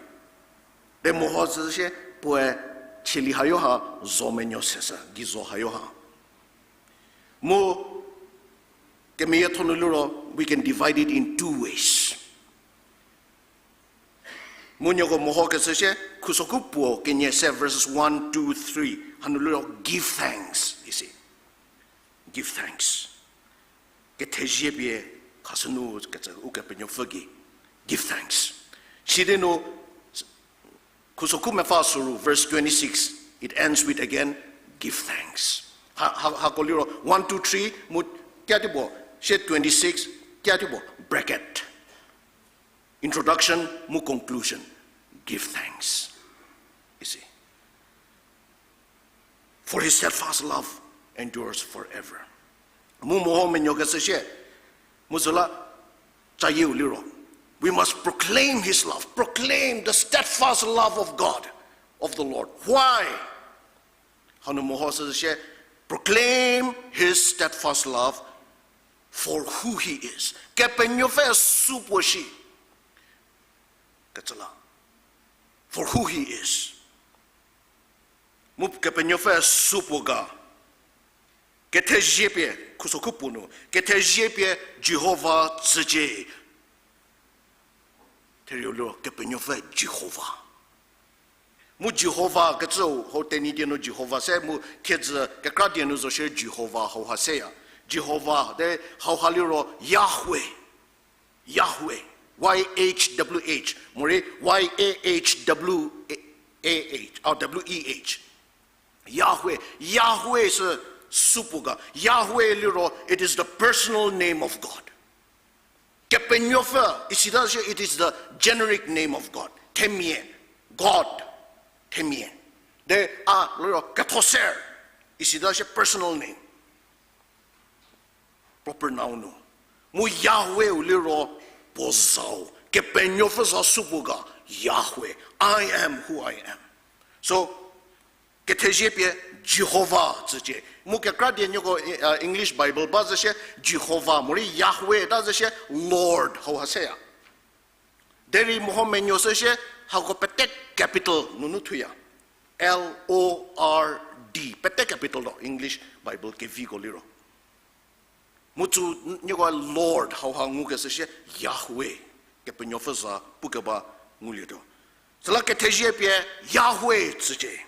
De mehoshü shie, puoe chielie hayo ha, zo menuo seshü, geizo hayo ha. Mu kemeyietho nu liro, we can divide it in two ways. Mu nieko mehokeshü shie, khuso khu puo kenie se verses one, two, three hanu liro give thanks isi. Give thanks. Kethezie pie khashünu kecü Ukepenuopfü gei give thanks. Sidi nu khuso khu mepfü soru verse twenty-six, it ends with again give thanks. Ha, ha, hako liro one, two, three mu kiatipuo, shie twenty-six, kiatipuo bracket. Introduction mu conclusion. Give thanks isi. For his steadfast love endures forever. Mu meho menuokeshü shie, mu süla cayieu liro, we must proclaim his love, proclaim the steadfast love of God, of the Lord. Why? Hanu mehoshü shie, proclaim his steadfast love For who he is. Kepenuopfü supuo shi. Kecü la. For who he is. Mu Kepenuopfü supuo ga. Kethezie pie, khusokhu puo nu, kethezie pie Jihova tsücie. Therieu liro Kepenuopfü Jihova. Mu Jihova kecü hau Tenyidie nu Jihova se mu thiedzü kekra die nu zo shie Jihova hauha seya. Jihova de hauha liro Yahweh. Yahweh. Y H W H. Morei Y A H W A H. Or W E H. Yahweh. Yahweh sü supuo ga. Yahweh liro, it is the personal name of God. Kepenuopfü, isita shie, it is the generic name of God. Themia, God. Themia. De a liro kethoser, isita shie personal name. Proper noun nu. Mu Yahweh-u liro puo zau. Kepenuopfü za supuo ga Yahweh. I am who I am. So, kethezie pie Jihova tsücie. Mu kekra die nieko, uh, English Bible ba zü shie Jihova, morei Yahweh ta zü shie Lord hauha seya. Derei meho menuo sü shie hako pete capital nunu thuya. L O R D. Pete capital no English Bible keviko liro. Mu tsü nieko Lord hauha ngukeshü shie Yahweh. Kepenuopfü za pukeba ngulietuo. Süla kethezie pie Yahweh tsücie.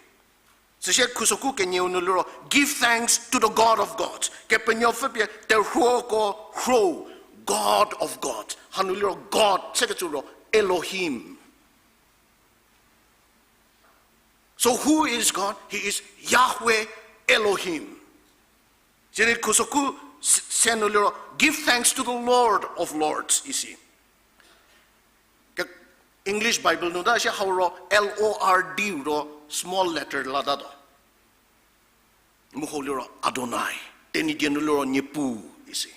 Süsie khusokhu kenieu nu liro, give thanks to the God of gods. Kepenuopfü pie terhuoko rhuo, God of gods. Hanu liro God, sekecü ro Elohim. So who is God? He is Yahweh Elohim. Sidi khusokhu s-, se nu liro, give thanks to the Lord of lords, isi. Ke-, English Bible nu ta shie hau ro L O R D ro small letter latatuo. Mu hau liro Adonai, Tenyidie nu liro Niepuu, isi.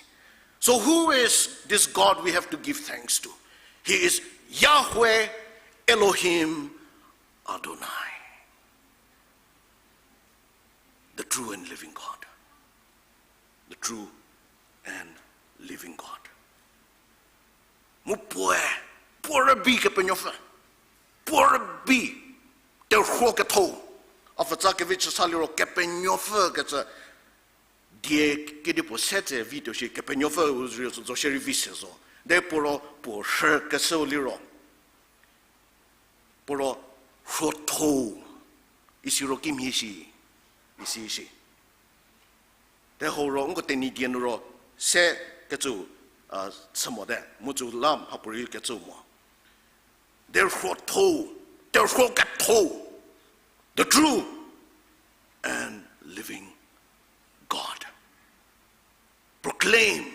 So who is this God we have to give thanks to? He is Yahweh Elohim Adonai, the true and living God. The true and living God. Mu puoe, puo rübei Kepenuopfü, puo rübei terhuo ketho. A pfutsa kevi chüsa liro Kepenuopfü kecü die kedipuo se tse vi tuo shi Kepenuopfü u zo shierei vi se zo. De puo ro puo rhü keshüu liro puo ro rhuotho, isi ro kimhie shi, isi shi. Te hau ro nko Tenyidie nu ro se kecü, a, chü mote, mu tsü la mhapuorei kecü mo. Terhuo tho, terhuo ketho, the true and living God. Proclaim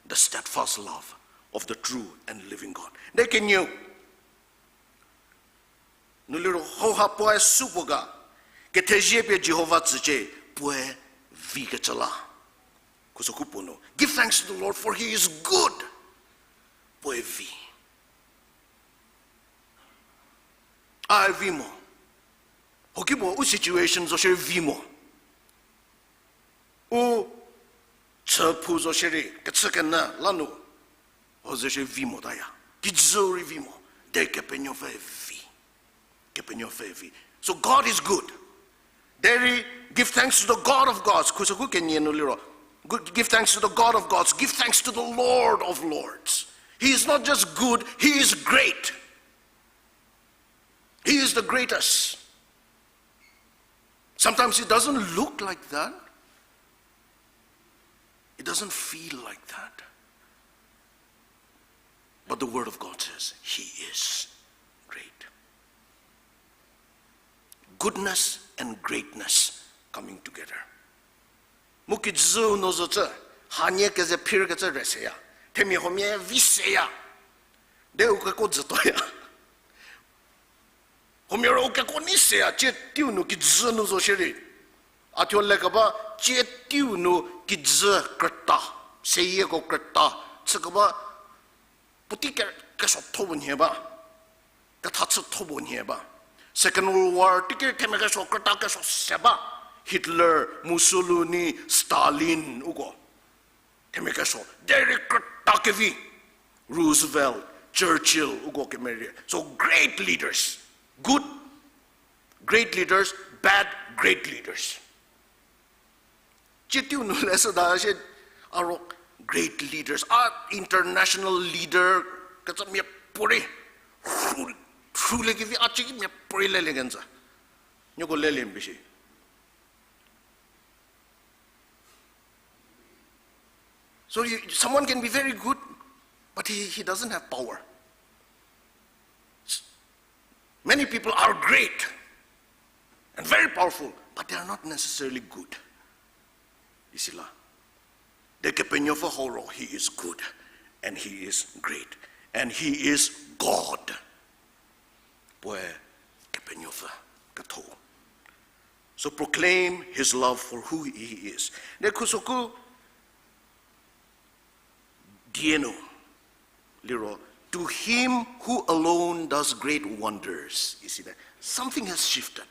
the steadfast love of the true and living God. De kenieu nu liro hauha puoe supuo ga, kethezie pie Jihova tsücie, puoe vi kecü la. Khusokhu puo nu, give thanks to the Lord for he is good. Puoe vi. A vi mo. Hoki puo u situation zo shierei vi mo. U chüphou zo shierei, kechükenyü la nu, ho zo shierei vi motaya. Kijü rei vi mo, de Kepenuopfü vi. Kepenuopfü vi. So God is good. Derei, give thanks to the God of gods. Khusokhu kenie nu liro, good, give thanks to the God of gods. Give thanks to the Lord of lords. He is not just good, he is great. He is the greatest. Sometimes it doesn't look like that. It doesn't feel like that. But the word of God says, he is great. Goodness and greatness coming together. Mu kijü nu zo cü, hanie keze phir kecü re seya. Themia huomia vi seya. De u keko dzütoya. Huomia ro u keko nei seya, cie teiu nu kijü nu zo shierei. A thuo lekeba cie teiu nu kijü krüta, seyieko krüta, chükeba puotei ke-, kesuotho puo nhie ba, ketha chütho puo nhie ba. Second World War, teiki themia kesuo krüta kesuo se ba. Hitler, Mussolini, Stalin, uko. Themia kesuo, derei krüta kevi. Roosevelt, Churchill, uko kemerie. So great leaders. Good, great leaders, bad, great leaders. Cietiu nu leshüda shie, a ro great leaders, a international leader, kecü miapuorei, rhu, rhulie kevi, a ciki miapuorei lelie kenjü. Nieko lelie mbi shi. So you, someone can be very good, but he, he doesn't have power. S-, many people are great and very powerful, but they are not necessarily good. Isi la. Derei Kepenuopfü hau ro, he is good, and he is great, and he is God. Puoe Kepenuopfü ketho. So proclaim his love for who he is. Derei khusoku die nu liro, to him who alone does great wonders. Isi de, something has shifted.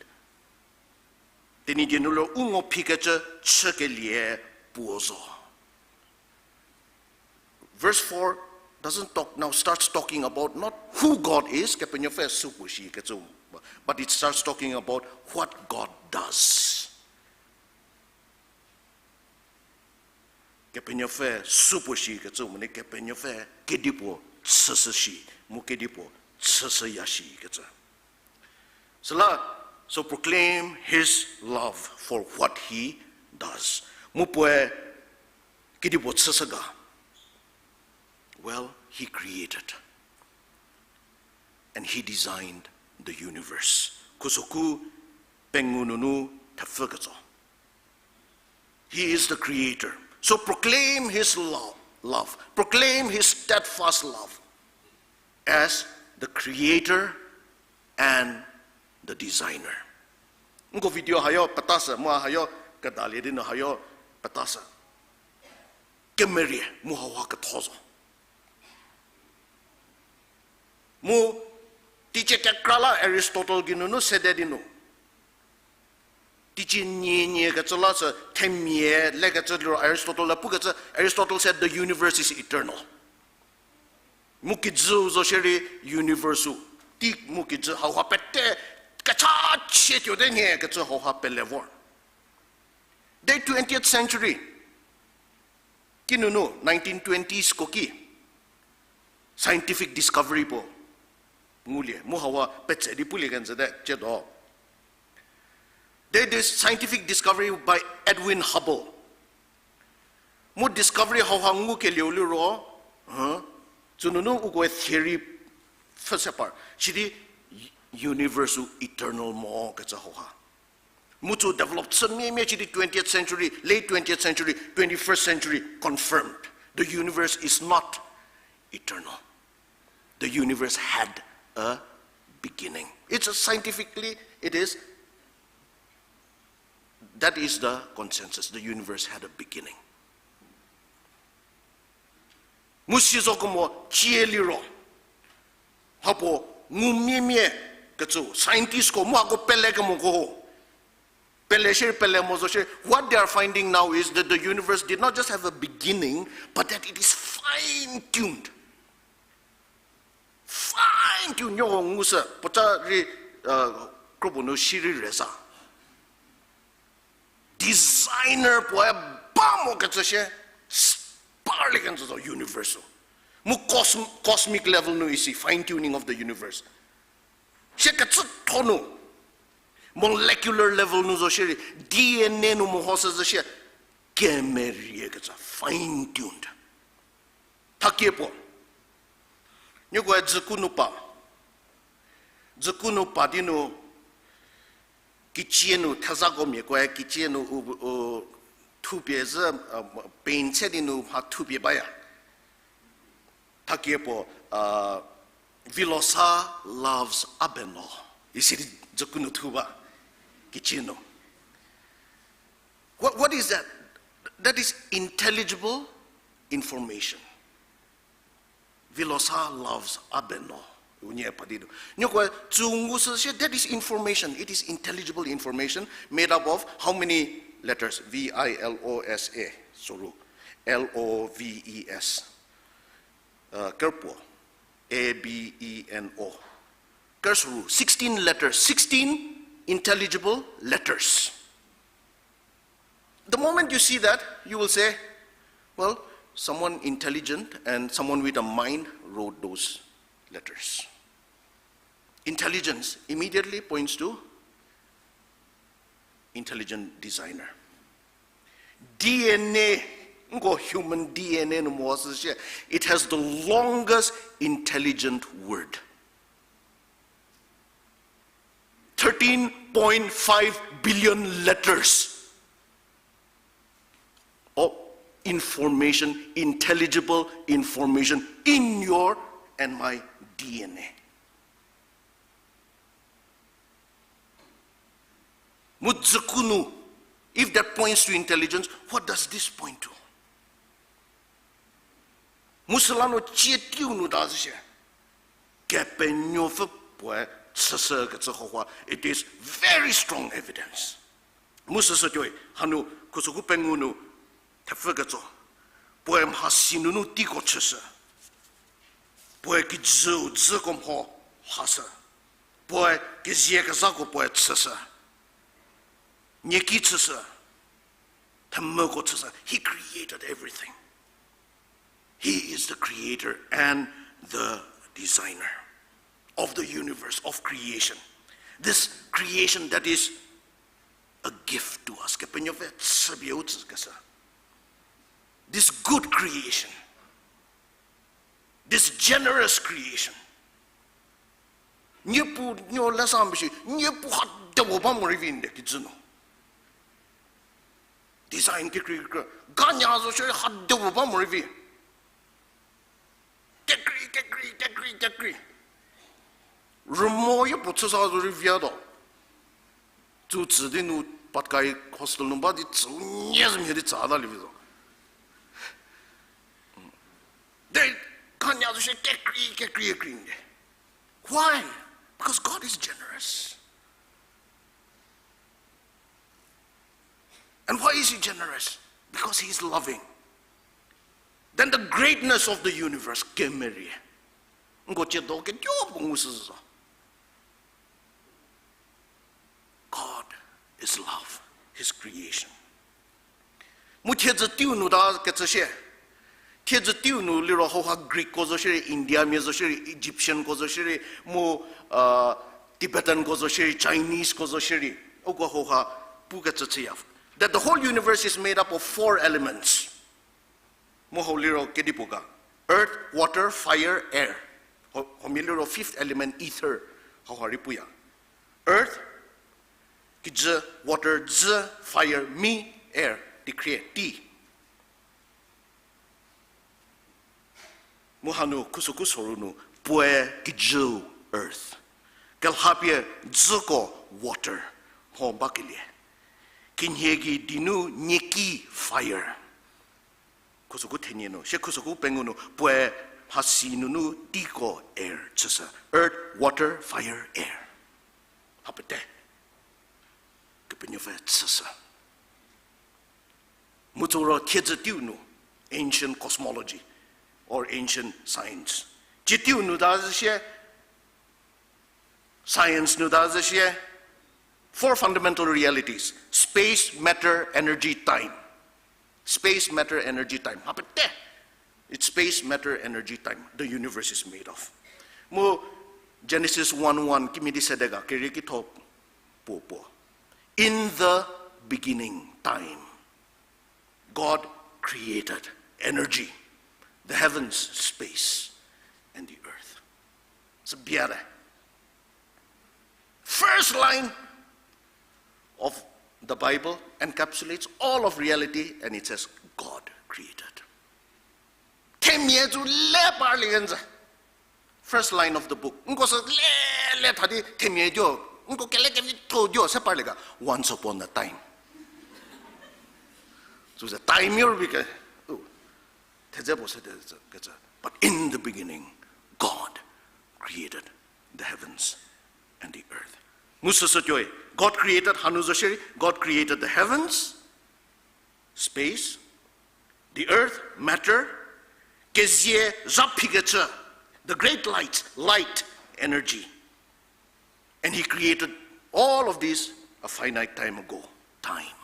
Tenyidie nu liro u ngo phikecü chükelie puo zo. Verse four doesn't talk, now starts talking about not who God is, Kepenuopfü supuo shi kecü, but it starts talking about what God does. Kepenuopfü supuo shi kecü, mu nie Kepenuopfü kedipuo chüshü shi, mu kedipuo chüshüya shi kecü. Süla, so proclaim his love for what he does. Mu puoe kedipuo chüshü ga? Well, he created. And he designed the universe. Khusoku pengou nunu thepfü ketso. He is the creator. So proclaim his lo-, love. Proclaim his steadfast love as the creator and the designer. Nko video hayo petashü, mu hayo kedalie di nu hayo petashü. Kemerie, mu hauha ketho zo. Mu teicie kekra la Aristotle geinunu sede di nu, teicie nie nie kecü la sü themia lekecü liro Aristotle la pukecü, Aristotle said the universe is eternal. Mu kijüu zo shierei universe-u, tei mu kijü hauha pete kechachie tuote nhie kecü hauha pele vor. Derei twentieth century kinunu, nineteen twenties ko ki scientific discovery puo ngulie, mu hauha petse di pulie kenjüte, ciedo. Derei this scientific discovery by Edwin Hubble. Mu discovery hauha ngukelieu liro, huh? Tsünunu ukoe theory pfhü se par. Sidi universe-u eternal mo kecü hauha. Mu tsü develop chü mia mia sidi twentieth century, late twentieth century, twenty-first century, confirmed. The universe is not eternal. The universe had a beginning. It's a scientifically, it is, that is the consensus. The universe had a beginning. Mu si zo kemo cie liro, hapuo ngu mia mia kecü, scientistko mu hako pele kemoko ho. Pele shie, pele mo zo shie. What they are finding now is that the universe did not just have a beginning, but that it is fine-tuned. Fine-tuned, nio ho ngu sü, puoca rei, uh, kropuo nu shierei reza. Designer puoe ba mo kecü shie, s-, parlie kenjü zo universe-u. Mu cosm-, cosmic level nu isi fine-tuning of the universe. Shie kecütho nu, molecular level nu zo shierei, D N A nu mehoshü zo shie, kemerie kecü fine-tuned. Thakie puo. Nieko dzüku nu pa. Dzüku nu pa di nu, kicie nu, thezako miakoe kicie nu u, u, thupie zhü, uh, paint se di nu mha thupie baya. Thakie puo, uh, Vilosa loves Abeno. Isi di dzüku nu thu ba. Kicie nu. What, what is that? That is intelligible information. Vilosa loves Abeno. Unie pa di nu. Nieko tsü ngu sü shie, that is information. It is intelligible information made up of how many letters? V I L O S A. Soru. L O V E S. Uh, kerpuo. A B E N O. Kersoru, sixteen letters, sixteen intelligible letters. The moment you see that, you will say, well, someone intelligent and someone with a mind wrote those letters. Intelligence immediately points to intelligent designer. D N A, nko human D N A nu mo sü shie, it has the longest intelligent word. Thirteen point five billion letters of information, intelligible information in your and my D N A. Mu dzüku nu, if that points to intelligence, what does this point to? Mu süla no cie teiu nu ta zhü shie. Kepenuopfü puoe chüshü kecü hauha, it is very strong evidence. Mu süsü tuoi, hanu khusüku pengou nu thepfü ketso. Puoe mhasi nunu teiko chüshü. Puoe kijüu dzüko mho hashü. Puoe kezie kezhako puoe chüshü. Nieki chüshü. Themvüko chüshü. He created everything. He is the creator and the designer of the universe, of creation. This creation that is a gift to us. Kepenuopfü chüpie u tsükeshü. This good creation, this generous creation. Niepu, nie lesa mbi shi, niepu ha dewo ba morei vi nde kijü nu. Design kekrei kekrei, ganya zo shierei ha dewo ba morei vi. Kekrei, kekrei, kekrei, kekrei. Rümo ye puo chüsa zo rei viatuo. Tsü tsü di nu Patkai hostel nu ba di tsü u nie zümhie di tsata lievi zo. De, ganya zo shie kekrei, kekrei, kekrei nde. Why? Because God is generous. And why is he generous? Because he is loving. Then the greatness of the universe, kemerie. Nko chiedo ketuo puo ngu sü zo. God is love, his creation. Mu thiedzü teiu nu ta kecü shie. Thiedzü teiu nu liro hauha Greekko zo shierei, Indiamia zo shierei, Egyptianko zo shierei, mu, uh, Tibetanko zo shierei, Chineseko zo shierei. Uko hauha pukecü chüya. That the whole universe is made up of four elements. Mu hau liro kedipuo ga. Earth, water, fire, air. Ho-, homia liro fifth element, ether. Hauha rei puya. Earth, kijü, water, dzü, fire, mi, air, tikhrie, tei. Mu hanu khusüku soru nu, puoe kijüu earth. Kelhapie dzüko water, mho bakelie. Kinhie gei dinu nieki fire. Khusüku thenie nu, sie khusüku pengou nu, puoe mhasi nunu teiko air chüshü. Earth, water, fire, air. Ha pete. Kepenuopfü chüshü. Mu tsoro thiedzü teiu nu, ancient cosmology or ancient science. Tsie teiu nu ta zhü shie, science nu ta zhü shie, four fundamental realities, space, matter, energy, time. Space, matter, energy, time. Ha pete. It's space, matter, energy, time the universe is made of. Mu Genesis one one, kimhie di sede ga, kerie kitho puo puo. In the beginning, time, God created energy, the heavens, space, and the earth. Sü bia le. First line of the Bible encapsulates all of reality and it says, God created. Themia tsu le parlie kenjü. First line of the book. Nko sü le, le tha di themia tuo. Nko kele kevitho tuo se parlie ga. Once upon a time. Sü se time yor bi ke. Thedze puo se de kecü. But in the beginning, God created the heavens and the earth. Mu süsü tuoi, God created hanu zo shierei, God created the heavens, space, the earth, matter, kezie zha phikecü, the great light, light, energy. And he created all of this a finite time ago. Time.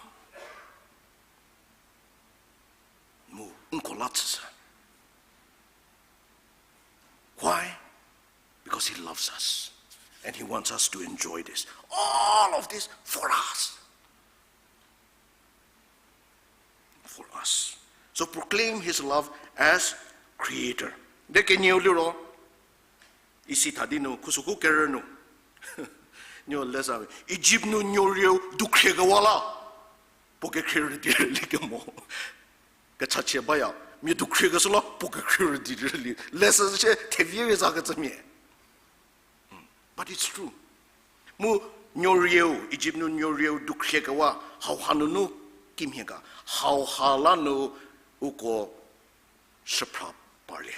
Mu, nko la tsüshü. Why? Because he loves us. And he wants us to enjoy this. All of this for us. For us. So proclaim his love as creator. De kenieu liro, isi thadi nu, khusükhu kerü nu. Nuo lesa, Egypt nu nuorieu dukhrie kewa la, puo kekhrie rüdi rüli kemo. Kechachie baya, mia dukhrie keshü la, puo kekhrie rüdi rüli. Lesa se thevie rei za kecümia. But it's true. Mu nuorieu, Egypt nu nuorieu dukhrie kewa, hauha nunu kimhie ga, hauha la nu uko shüphra parlie.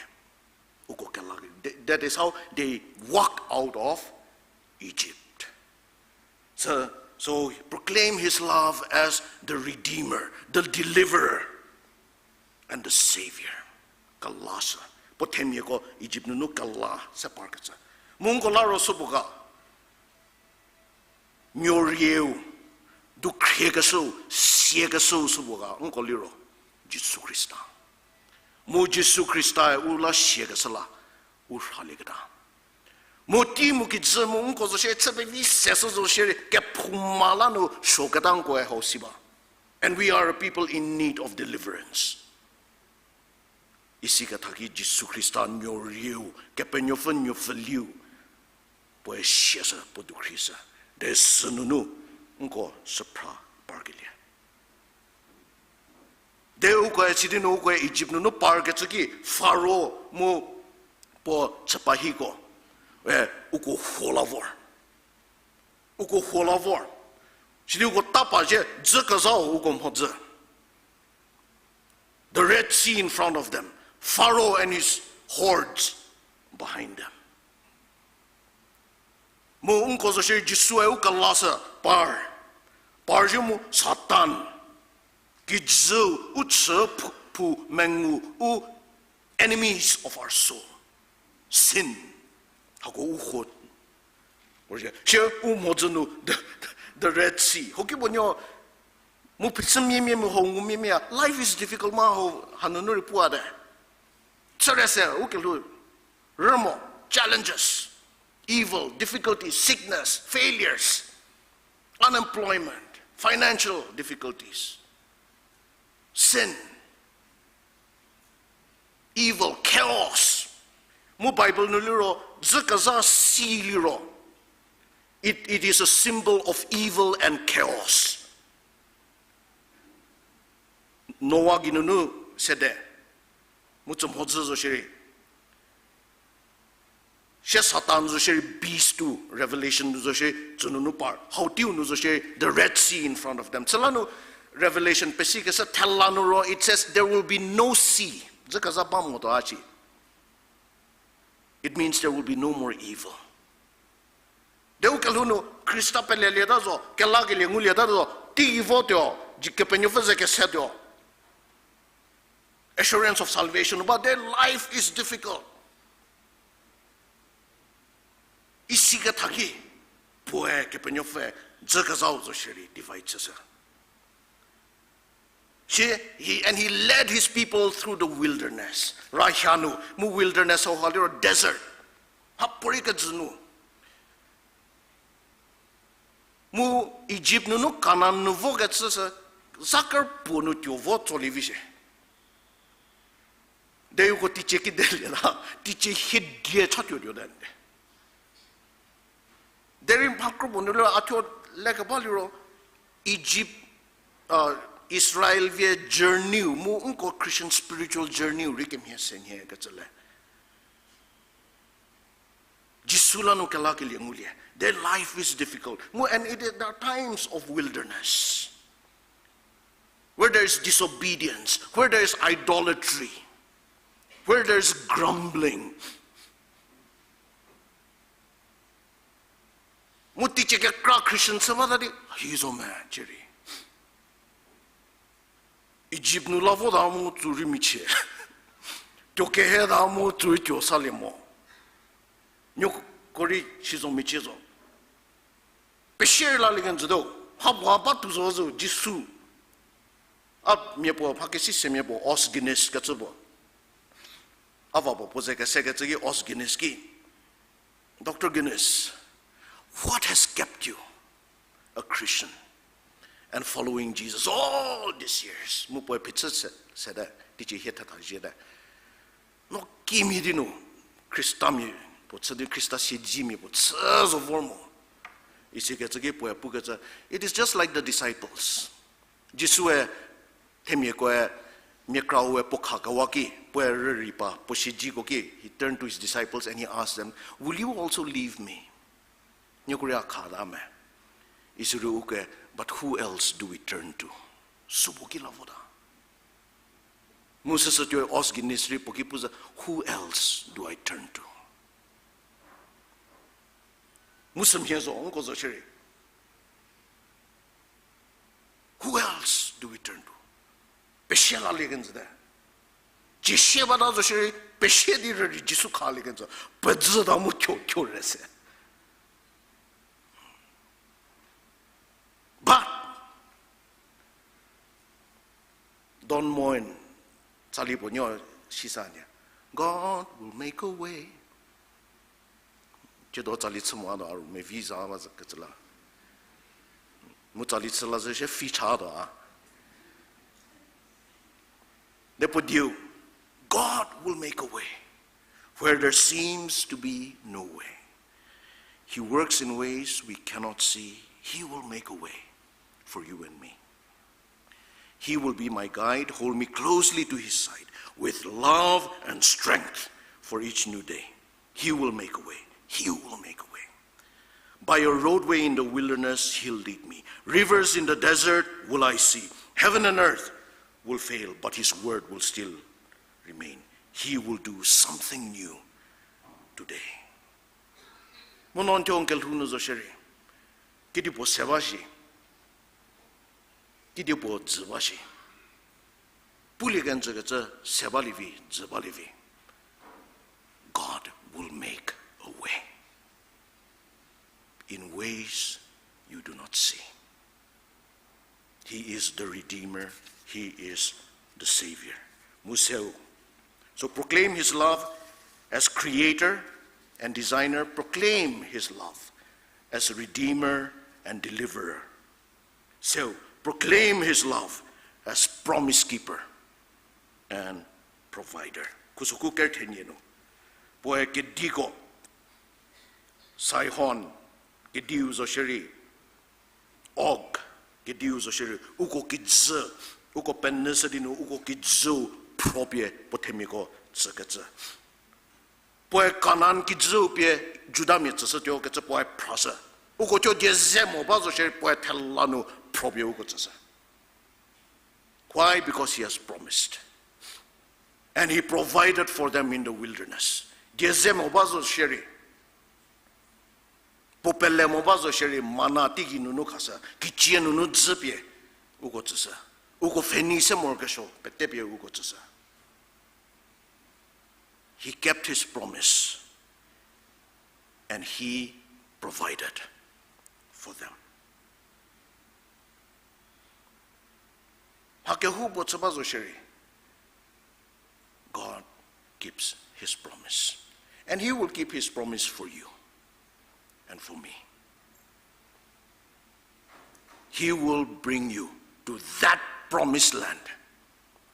Uko kela, that is how they walk out of Egypt. So, so proclaim his love as the Redeemer, the Deliverer, and the Savior. Kelashü. Puo themiako Egypt nunu kela se parkecü. Mu nko la ro süpuo ga, nuorieu, dukhrie keshüu, sie keshüu süpuo ga, nko liro, Jisu Khrista. Mu Jisu Khrista-e u la sie keshü la, u rhalieketa. Mu tei mu kijü mu nko zo shie, chü pevi se sü zo shierei, kephuma la nu suoketa nkoe hau si ba. And we are a people in need of deliverance. Isi ketha ki Jisu Khrista nuorieu, Kepenuopfü nuopfüliu, puoe siashü, puo dukhrieshü, de sünunu nko shüphra parkelie. De ukoe sidi nu ukoe Egypt nunu parkecü ki Faro mu puo chüpahiko, e, uko huo la vor. Uko huo la vor. Sidi uko tapa zhie dzü kezhau uko mhodzü. The Red Sea in front of them, Pharaoh and his hordes behind them. Mu nko zo shierei Jisue u kelashü par. Par zhie mu Satan, kijüu, u chü phu, phu mengu, u enemies of our soul. Sin. Hako u huo. Or shie, shie u mhodzü nu the, the Red Sea. Hokipuonuo, mu phichümiamia mu hau ngumiamia, life is difficult ma hau hanunu rei puate. Chüre se, u kelhou, rümo, challenges, evil, difficulties, sickness, failures, unemployment, financial difficulties, sin, evil, chaos. Mu Bible nu liro, dzü kezha si liro, it, it is a symbol of evil and chaos. Noa geinunu sede, mu tsü mhodzü zo shierei. Sie Satan zo shierei beast-u, Revelation nu zo shierei, tsünunu par. Hau teiu nu zo shierei, the Red Sea in front of them. Süla nu Revelation pesikeshü thela nu ro, it says, there will be no sea. Dzü kezha ba motuo a shi. It means there will be no more evil. De u kelhou nu Khrista pelelieta zo, kelakelie ngulieta zo, teigei votuo, ji Kepenuopfü ze kesetuo. Assurance of salvation, but their life is difficult. Isi ketha ki, puoe Kepenuopfü dzü kezhau zo shierei divide chüshü. Shi, he, and he led his people through the wilderness. Rahia nu, mu wilderness hauha liro desert. Hapuorei kejü nu. Mu Egypt nunu Kanan nu vokecü sü, zaker puo nu tuo vo tsolie vi shie. De uko teicie kidelieta, teicie hiedie chatuotuo te. Derei mha kropuo nu liro a thuo lekeba liro, Egypt, uh, Israel vie journey-u mu nko Christian spiritual journey-u rei kemhie se nhie kecü le. Jisu la nu kelakelie ngulie. Their life is difficult. Mu, and it is, there are times of wilderness, where there is disobedience, where there is idolatry, where there is grumbling. Mu teicie kekra Christian chü bata di, hi zo me, cierei. Egypt nu la vo ta mu tsu rei michie. Tuo kehe ta mu tsu rei tuo salie mo. Nieko rei si zo michie zo. Pesie lalie kenjütuo. Mha puo ha ba tuo zo zo Jisu. A mia puo, mha kesi se mia puo, Os Guinness kecü puo. A va puo puo ze kese kecü ki Os Guinness ki, Doctor Guinness, what has kept you a Christian and following Jesus all these years? Mu puoe phichü se, sete, teicie hie thetha ziete. No kimhie di nu, Khristamia puo chü di Khrista siedzemia puo chü zo vor mo. Isi kecü ki puoe pukecü, it is just like the disciples. Jisue themiakoe mia kraue puo kha kewa ki, puoe rürei pa, puo siedzeko ki, he turned to his disciples and he asked them, Will you also leave me? Nieko rei a kha ta me? Isi rei ukoe, But who else do we turn to? Sübo ki la vota. Mu süsü tuoi Os Guinness rei puo ki pu zhü, Who else do I turn to? Mu sümhie zo, nko zo shierei, Who else do we turn to? Pesie lalie kenjüte. Cie sie bata zo shierei, pesie di rürei Jisu khalie kenjü. Pezhü ta mu kyo, kyo re se. But Don Moen, tsali puo nuo sisa nia, God will make a way. Ciedo tsali chü mo a do a ru mevi za ba zü kecü la. Mu tsali chü la zü shie fi cha do a. Depuo dieu, God will make a way where there seems to be no way. He works in ways we cannot see. He will make a way for you and me. He will be my guide, hold me closely to his side, with love and strength for each new day. He will make a way. He will make a way. By a roadway in the wilderness, he'll lead me. Rivers in the desert will I see. Heaven and earth will fail, but his word will still remain. He will do something new today. Mu no n thuo n kelhou nu zo shierei, kedipuo se ba shi, kedipuo dzü ba shi, pulie kenjü kecü se balie vi, dzü balie vi. God will make a way in ways you do not see. He is the Redeemer. He is the Savior. Mu seu. So proclaim his love as creator and designer. Proclaim his love as redeemer and deliverer. Seu, proclaim his love as promise keeper and provider. Khusokhu ker thenie nu, puoe kediko, Sihon, kediu zo shierei, Og, kediu zo shierei, uko kijü, uko penyü se di nu uko kijüu phropie puo themiako tsükecü. Puoe Kanan kijüu pie Judamia tsüshütuo kecü puoe phrashü. Uko thuo die ze mo ba zo shierei puoe thela nu phropie uko tsüshü. Why? Because he has promised. And he provided for them in the wilderness. Die ze mo ba zo shierei, puo pele mo ba zo shierei, mana teigei nunu khashü, kicie nunu dzü pie uko tsüshü. Uko pfhenei se morokesuo pete pie uko tsüshü. He kept his promise and he provided for them. Mha kehoupuo chü ba zo shierei, God keeps his promise. And he will keep his promise for you and for me. He will bring you to that promised land.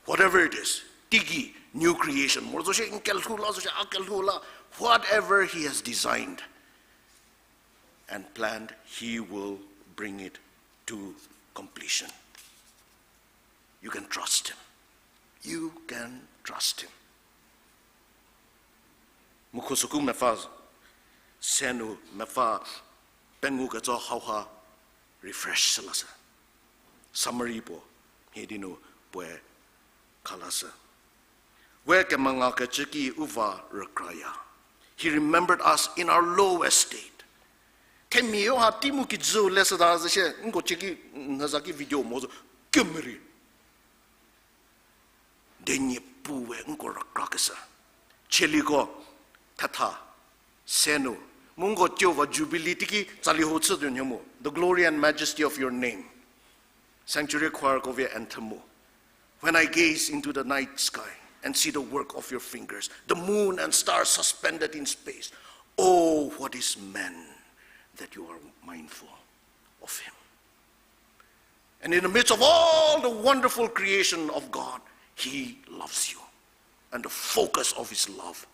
Whatever it is, teigei, new creation, moro zo shie n kelhou la, zo shie a kelhou la, whatever he has designed and planned, he will bring it to completion. You can trust him. You can trust him. Mu khusokhu mepfü se nu mepfü pengou ketso hauha refresh shü lashü. Summary puo, mhie di nu puoe khalashü. We kemengakecü ki u va rükraya. He remembered us in our lowest state. Themia ha tei mu kijüu leshüta zü shie, nko cieki, n za ki video mo zo, kemerei. Deniepuu we nko rükrakeshü. Chieliko thetha se nu, mu nko tuo va Jubilee teiki tsali ho chü tuo nyo mu, the glory and majesty of your name. Sanctuary choir ko vie anthem mu. When I gaze into the night sky and see the work of your fingers, the moon and stars suspended in space, oh, what is man that you are mindful of him? And in the midst of all the wonderful creation of God, he loves you. And the focus of his love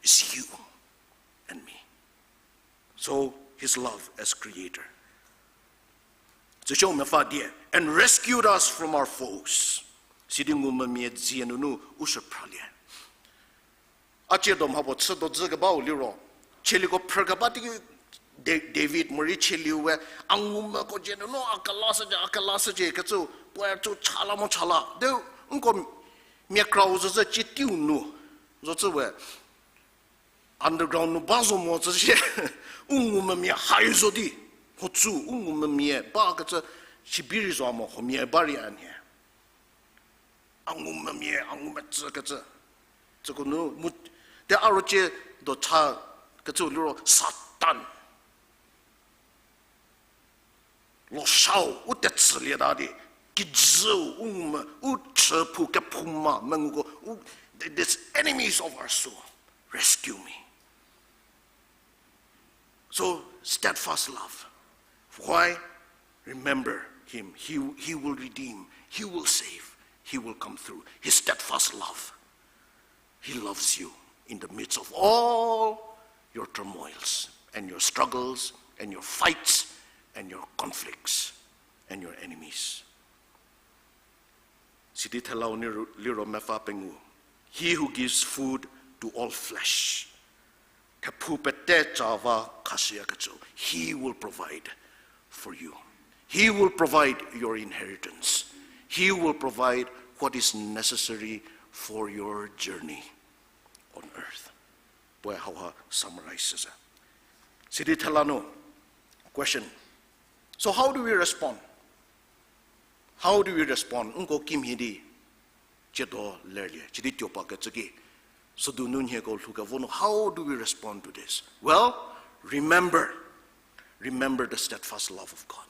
is you and me. So, his love as creator. Tsüshou mefa die, and rescued us from our foes. Sidi ngumvümia dzie nunu u shüphralie. A ciedo mhapuo chüdo dzü kebau liro, chieliko phrü keba teiki Da-, David morei chieliu we, a ngumvüko dzie nunu a kelashücie, a kelashücie kecü, puoe cü chala mo chala. De, nko mia krau zocü cietiu nu, zocü we, underground nu ba zo mo zocü sie, u ngumvümia hai zo di, hotsü u ngumvümia ba kecü, sibiri zo mo huomia ba rei a nhie. A ngumvümia, a ngumvücü kecü. Tsüko nu mu, te a ro ciedo cha kecü liro Satan. Loshau, u tetsülieta di, kijüu, u ngumvü, u chüphou kephuma, menguko, u, th-, these enemies of our soul, rescue me. So, steadfast love. Why? Remember him. He, he will redeem. He will save. He will come through. His steadfast love. He loves you in the midst of all your turmoils and your struggles and your fights and your conflicts and your enemies. Sidi thelau ni ru-, liro mefa pengou. He who gives food to all flesh. Thephou pete ca va khashüyakecü. He will provide for you. He will provide your inheritance. He will provide what is necessary for your journey on earth. Puoe hauha summarize shüzhie. Sidi thela nu, question. So how do we respond? How do we respond? Nko kimhie di ciedo lerlie, cidi tuo pa kecü ki, südu nu nhieko lhoukevo nu, how do we respond to this? Well, remember, remember the steadfast love of God.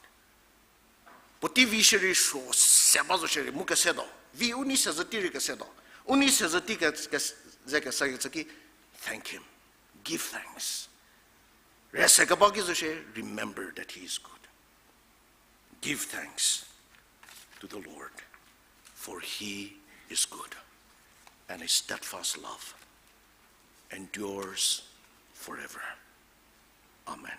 Puotei vi shierei suo se ba zo shierei mu kese tuo. Vi u nei sezhü tei rei kese tuo. U nei sezhü tei ke, ke, ze kese kecü ki, thank him. Give thanks. Re se keba ki zo shie, remember that he is good. Give thanks to the Lord, for he is good, and his steadfast love endures forever. Amen.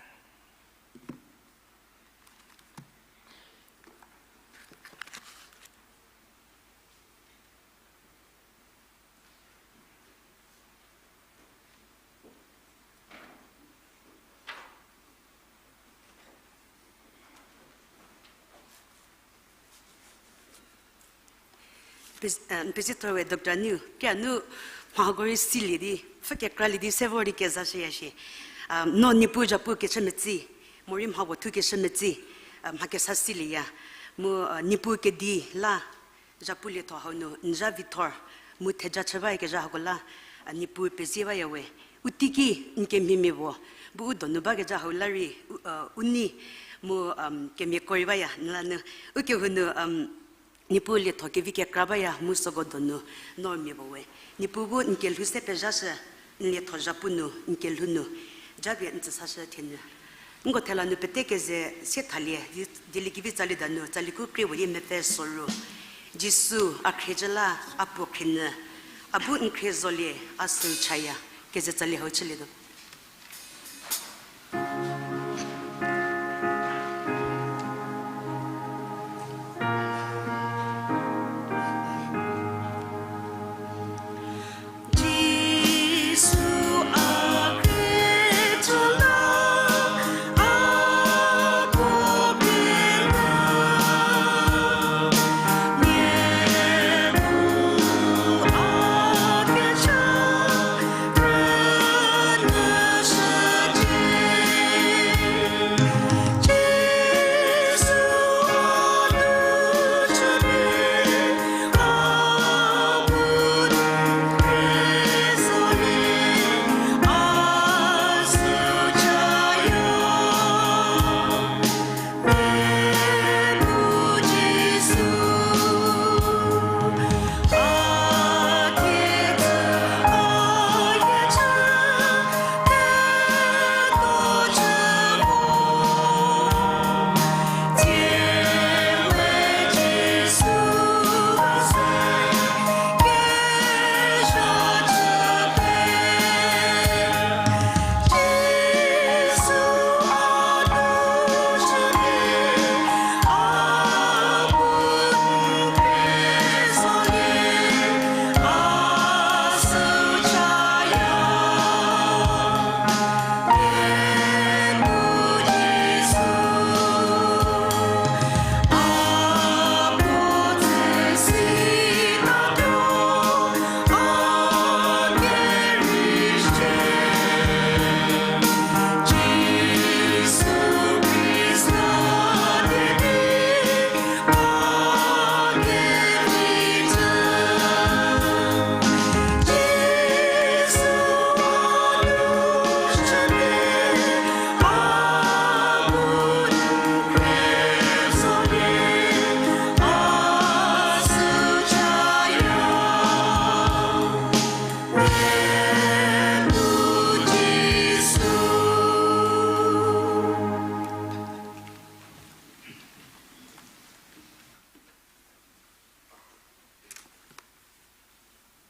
Pes-, eh, n pesithor we Doctor Niu, kra nu mhako rei silie di, pfhü kekra lie di se vor di kezashüya shie. Ah, no Niepuu zhapu kechü metsi, morei mhapuo thu kechü metsi, ah, mha kesa silieya. Mu, ah, Niepuu kedi la, zhapu lietho hau nu n zha vithor, mu theja chü bayakezha hako la, a, Niepuu pezie baya we. U teiki n kemhiemia puo, bu u donu bakezha hau la rei, u, a, u nei, mu, um, kemiako rei baya, n la nu. Ukehou nu, um, Niepuu lietho kevi kekra baya, mu süko donu, no mia puo we. Niepuu bu n kelhou se pezhashü, n lietho zhapu nu, n kelhou nu, japie n tsüsashü thenu. Nko thela nu pete keze sie thalie, di-, dieliekevi tsali danu, tsali ku krie puo di mepfü soru. Jisu, a khriecü la, a puo khrie nyü, a bu n khrie zolie, a süu chaya, keze tsali hau chülietuo.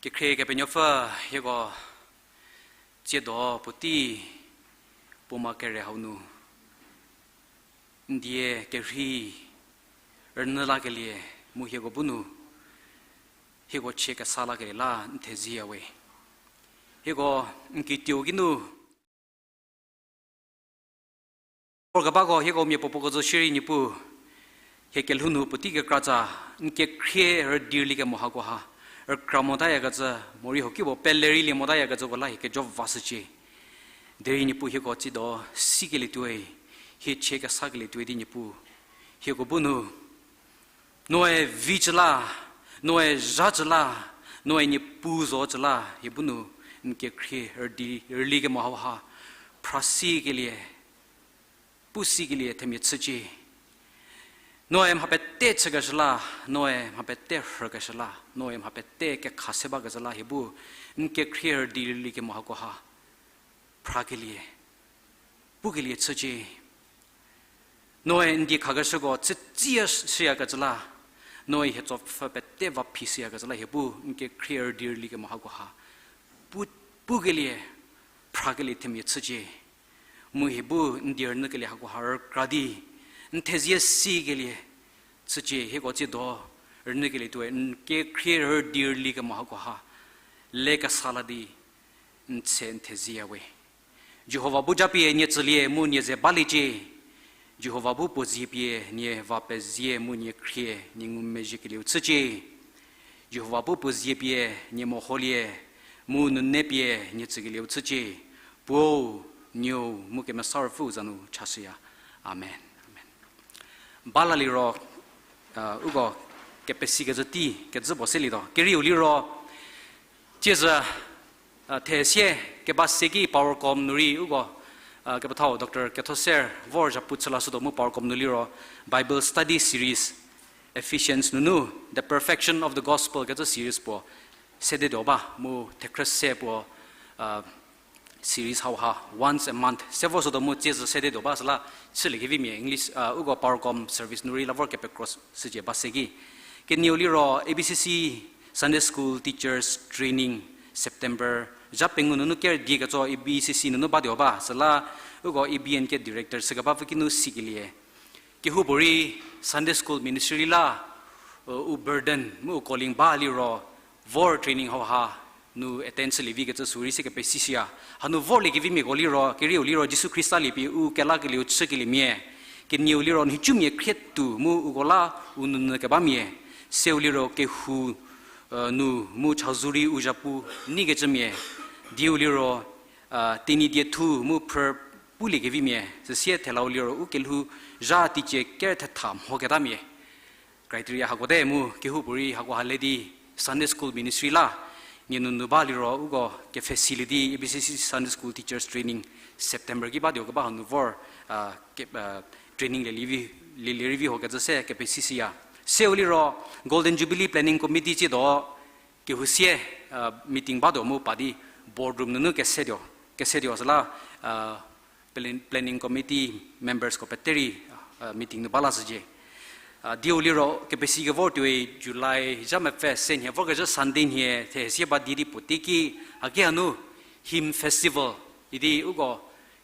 Kekhrie Kepenuopfü, hieko tsiedo puotei puo ma kere hau nu n die kerhei rünyü lakelie mu hieko bu nu hieko chie kesa lakelie la n thezie we. Hieko n kituo ki nu vor kebako hieko mia puo puo ko zo shierei Niepuu, hie kelhou nu puotei kekratsa, n kekhrie rüdi rüli kemo hakoha rükra motayakecü, morei huokipuo pele rei lie motayakecüko la hie kejo vashücie. Derei Niepuu hieko tsiedo sikelietuoi, hie chie kesakelietuoi di Niepuu, hieko bu nu noe vi cü la, noe zha cü la, noe Niepuu zo cü la, hie bu nu n kekhrie rüdi rüli kemo hauha phra sikelie, pu sikelie themia chücie. Noe mha pete chükeshü la, noe mha pete rhükeshü la, noe mha pete kekha se bakecü la hie bu n kekhrie rüdi rüli kemo hakoha phrakelie, pukelie chücie. Noe n die khakeshüko chütsiya shüyakecü la, noe hie tsopfü pete va phi shüyakecü la hie bu n kekhrie rüdi rüli kemo hakoha pu, pukelie, phrakelie themia chücie. Mu hie bu n die rünyükelie hakoha rükra di n thezie sikelie chücie. Hieko tsiedo rünyükelietuoi n kekhrie rüdi rüli kemo hakoha le kesa la di n tse n thezieya we. Jihova bu japie nie tsülie mu nie ze baliecie. Jihova bu puo zie pie nie va pezie mu nie khrie nie ngumezhiekelieu chücie. Jihova bu puo zie pie nie meholie mu nune pie nie tsükelieu chücie. Puou, Nuou mu Kemesa Ruopfüu za nu chashüya. Amen. Amen. Bala liro, uko kepesikecü tei kecü puo selietuo. Kerieu liro, tsiezü, thesie keba se ki Powercom nu rei uko, kepethau Doctor Kethoser vor zhapu chü lashütuo mu Powercom nu liro Bible Study Series, Ephesians nunu, The Perfection of the Gospel kecü series puo sedetuo ba mu thekhrü se puo, series hauha once a month se vorshütuo mu tsiezü sedetuo ba süla chüliekevimia English, uko Powercom service nu rei la vor kepekro shücie ba se ki. Kenieu liro A B C C Sunday School Teachers Training September zha pengou nunu ker die ketso A B C C nunu batuo ba süla uko A B N ke director chü kebapfü ki nu sikelie kehoupuorei Sunday School ministry la u burden mu u calling ba liro vor training hauha nu attend chülievi kecü sürei se kepesishüya. Hanu vorliekevimiako liro, kerieu liro Jisu Khrista liepie u kelakelieu chükeliemia. Kenieu liro nhicumia khrietuo mu uko la u nounyü kebamia. Seu liro kehou nu mu chazou rei u zhapu neikecümia. Dieu liro, Tenyidie thu mu phrü puliekevimia. Süsie thelau liro u kelhou zha teicie ker thetha mhoketamia. Criteria hako te mu kehoupuorei hako ha le di Sunday School ministry la nie nunu ba liro uko kepfhesilie di A B C C Sunday School Teachers Training September ki batuo keba hanu vor training lie, lielie rei vi ho kecü se kepesishüya. Seu liro Golden Jubilee Planning Committee tsiedo kehou sie meeting batuo mu pa di boardroom nunu kesetuo, kesetuo süla planning committee membersko pete rei meeting nu ba lashücie. Dieu liro kepesi kevor tuoi July zha mepfü se nhie vorkezhü Sunday nhie thesie ba die di puotei ki haki hanu hymn festival idi uko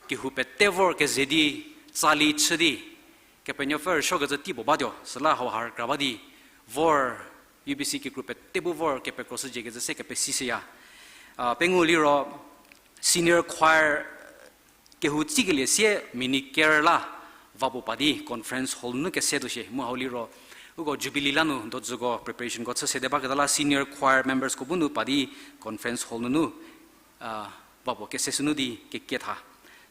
kehou pete vor keze di tsali chü di Kepenuopfü rüsuokecü tei puo batuo süla hauha rükra ba di vor U B C kekru pete bu vor kepekro shücie kecü se kepesishüya. Pengou liro senior choir kehou tsikelie sie mini ker la va puo pa di conference hall nu kesetuo shie mu hau liro uko Jubilee la nu dozüko preparationko chü sede baketa la senior choir membersko bu nu pa di conference hall nunu va puo kese sünu di kekie tha.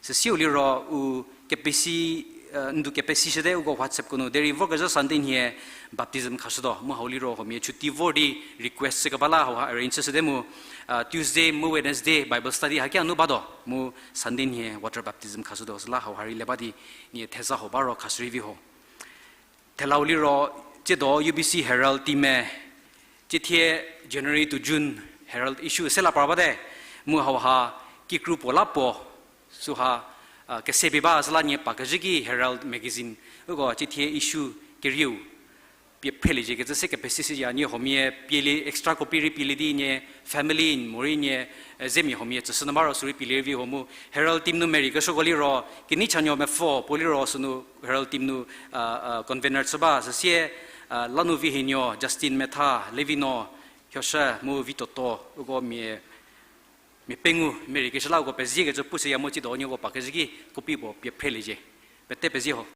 Süsieu liro u kepesi, ndu kepesishüte uko WhatsAppko nu derei vorkezhü Sunday nhie baptism khashütuo mu hau liro huomia chuti vor di request chükeba la hauha arrange chüshüte mu Tuesday mu Wednesday Bible study haki hanu batuo mu Sunday nhie water baptism khashütuo süla hauha rei le ba di nie theza ho ba ro khashü rei vi ho. Thelau liro tsiedo U B C Herald team-e, tsiethie January to June Herald issue se la par bate, mu hauha kikru puo la puo, süha kese pie ba süla nie pa kezhü ki Herald magazine, uko tsiethie issue kerieu, pie phreliecie kecü se kepesishüya nie huomia pielie extra copy rei pielie di nie family morei nie zemia huomia tsüshü nu ba ro sürei pielie rei vi huo mu Herald team nu merei kesuoko liro, Kenei Chanuo Mepfo puo liro sünu Herald team nu convener chü ba süsie, lanu Vihienuo, Justin Metha, Levino, Hioshü mu Vitoto, uko mia, mia pengou merei keshü la uko peziekecü pushüya mu tsiedo nieko pa kezhü ki copy puo pie phreliecie. Pete pezie ho.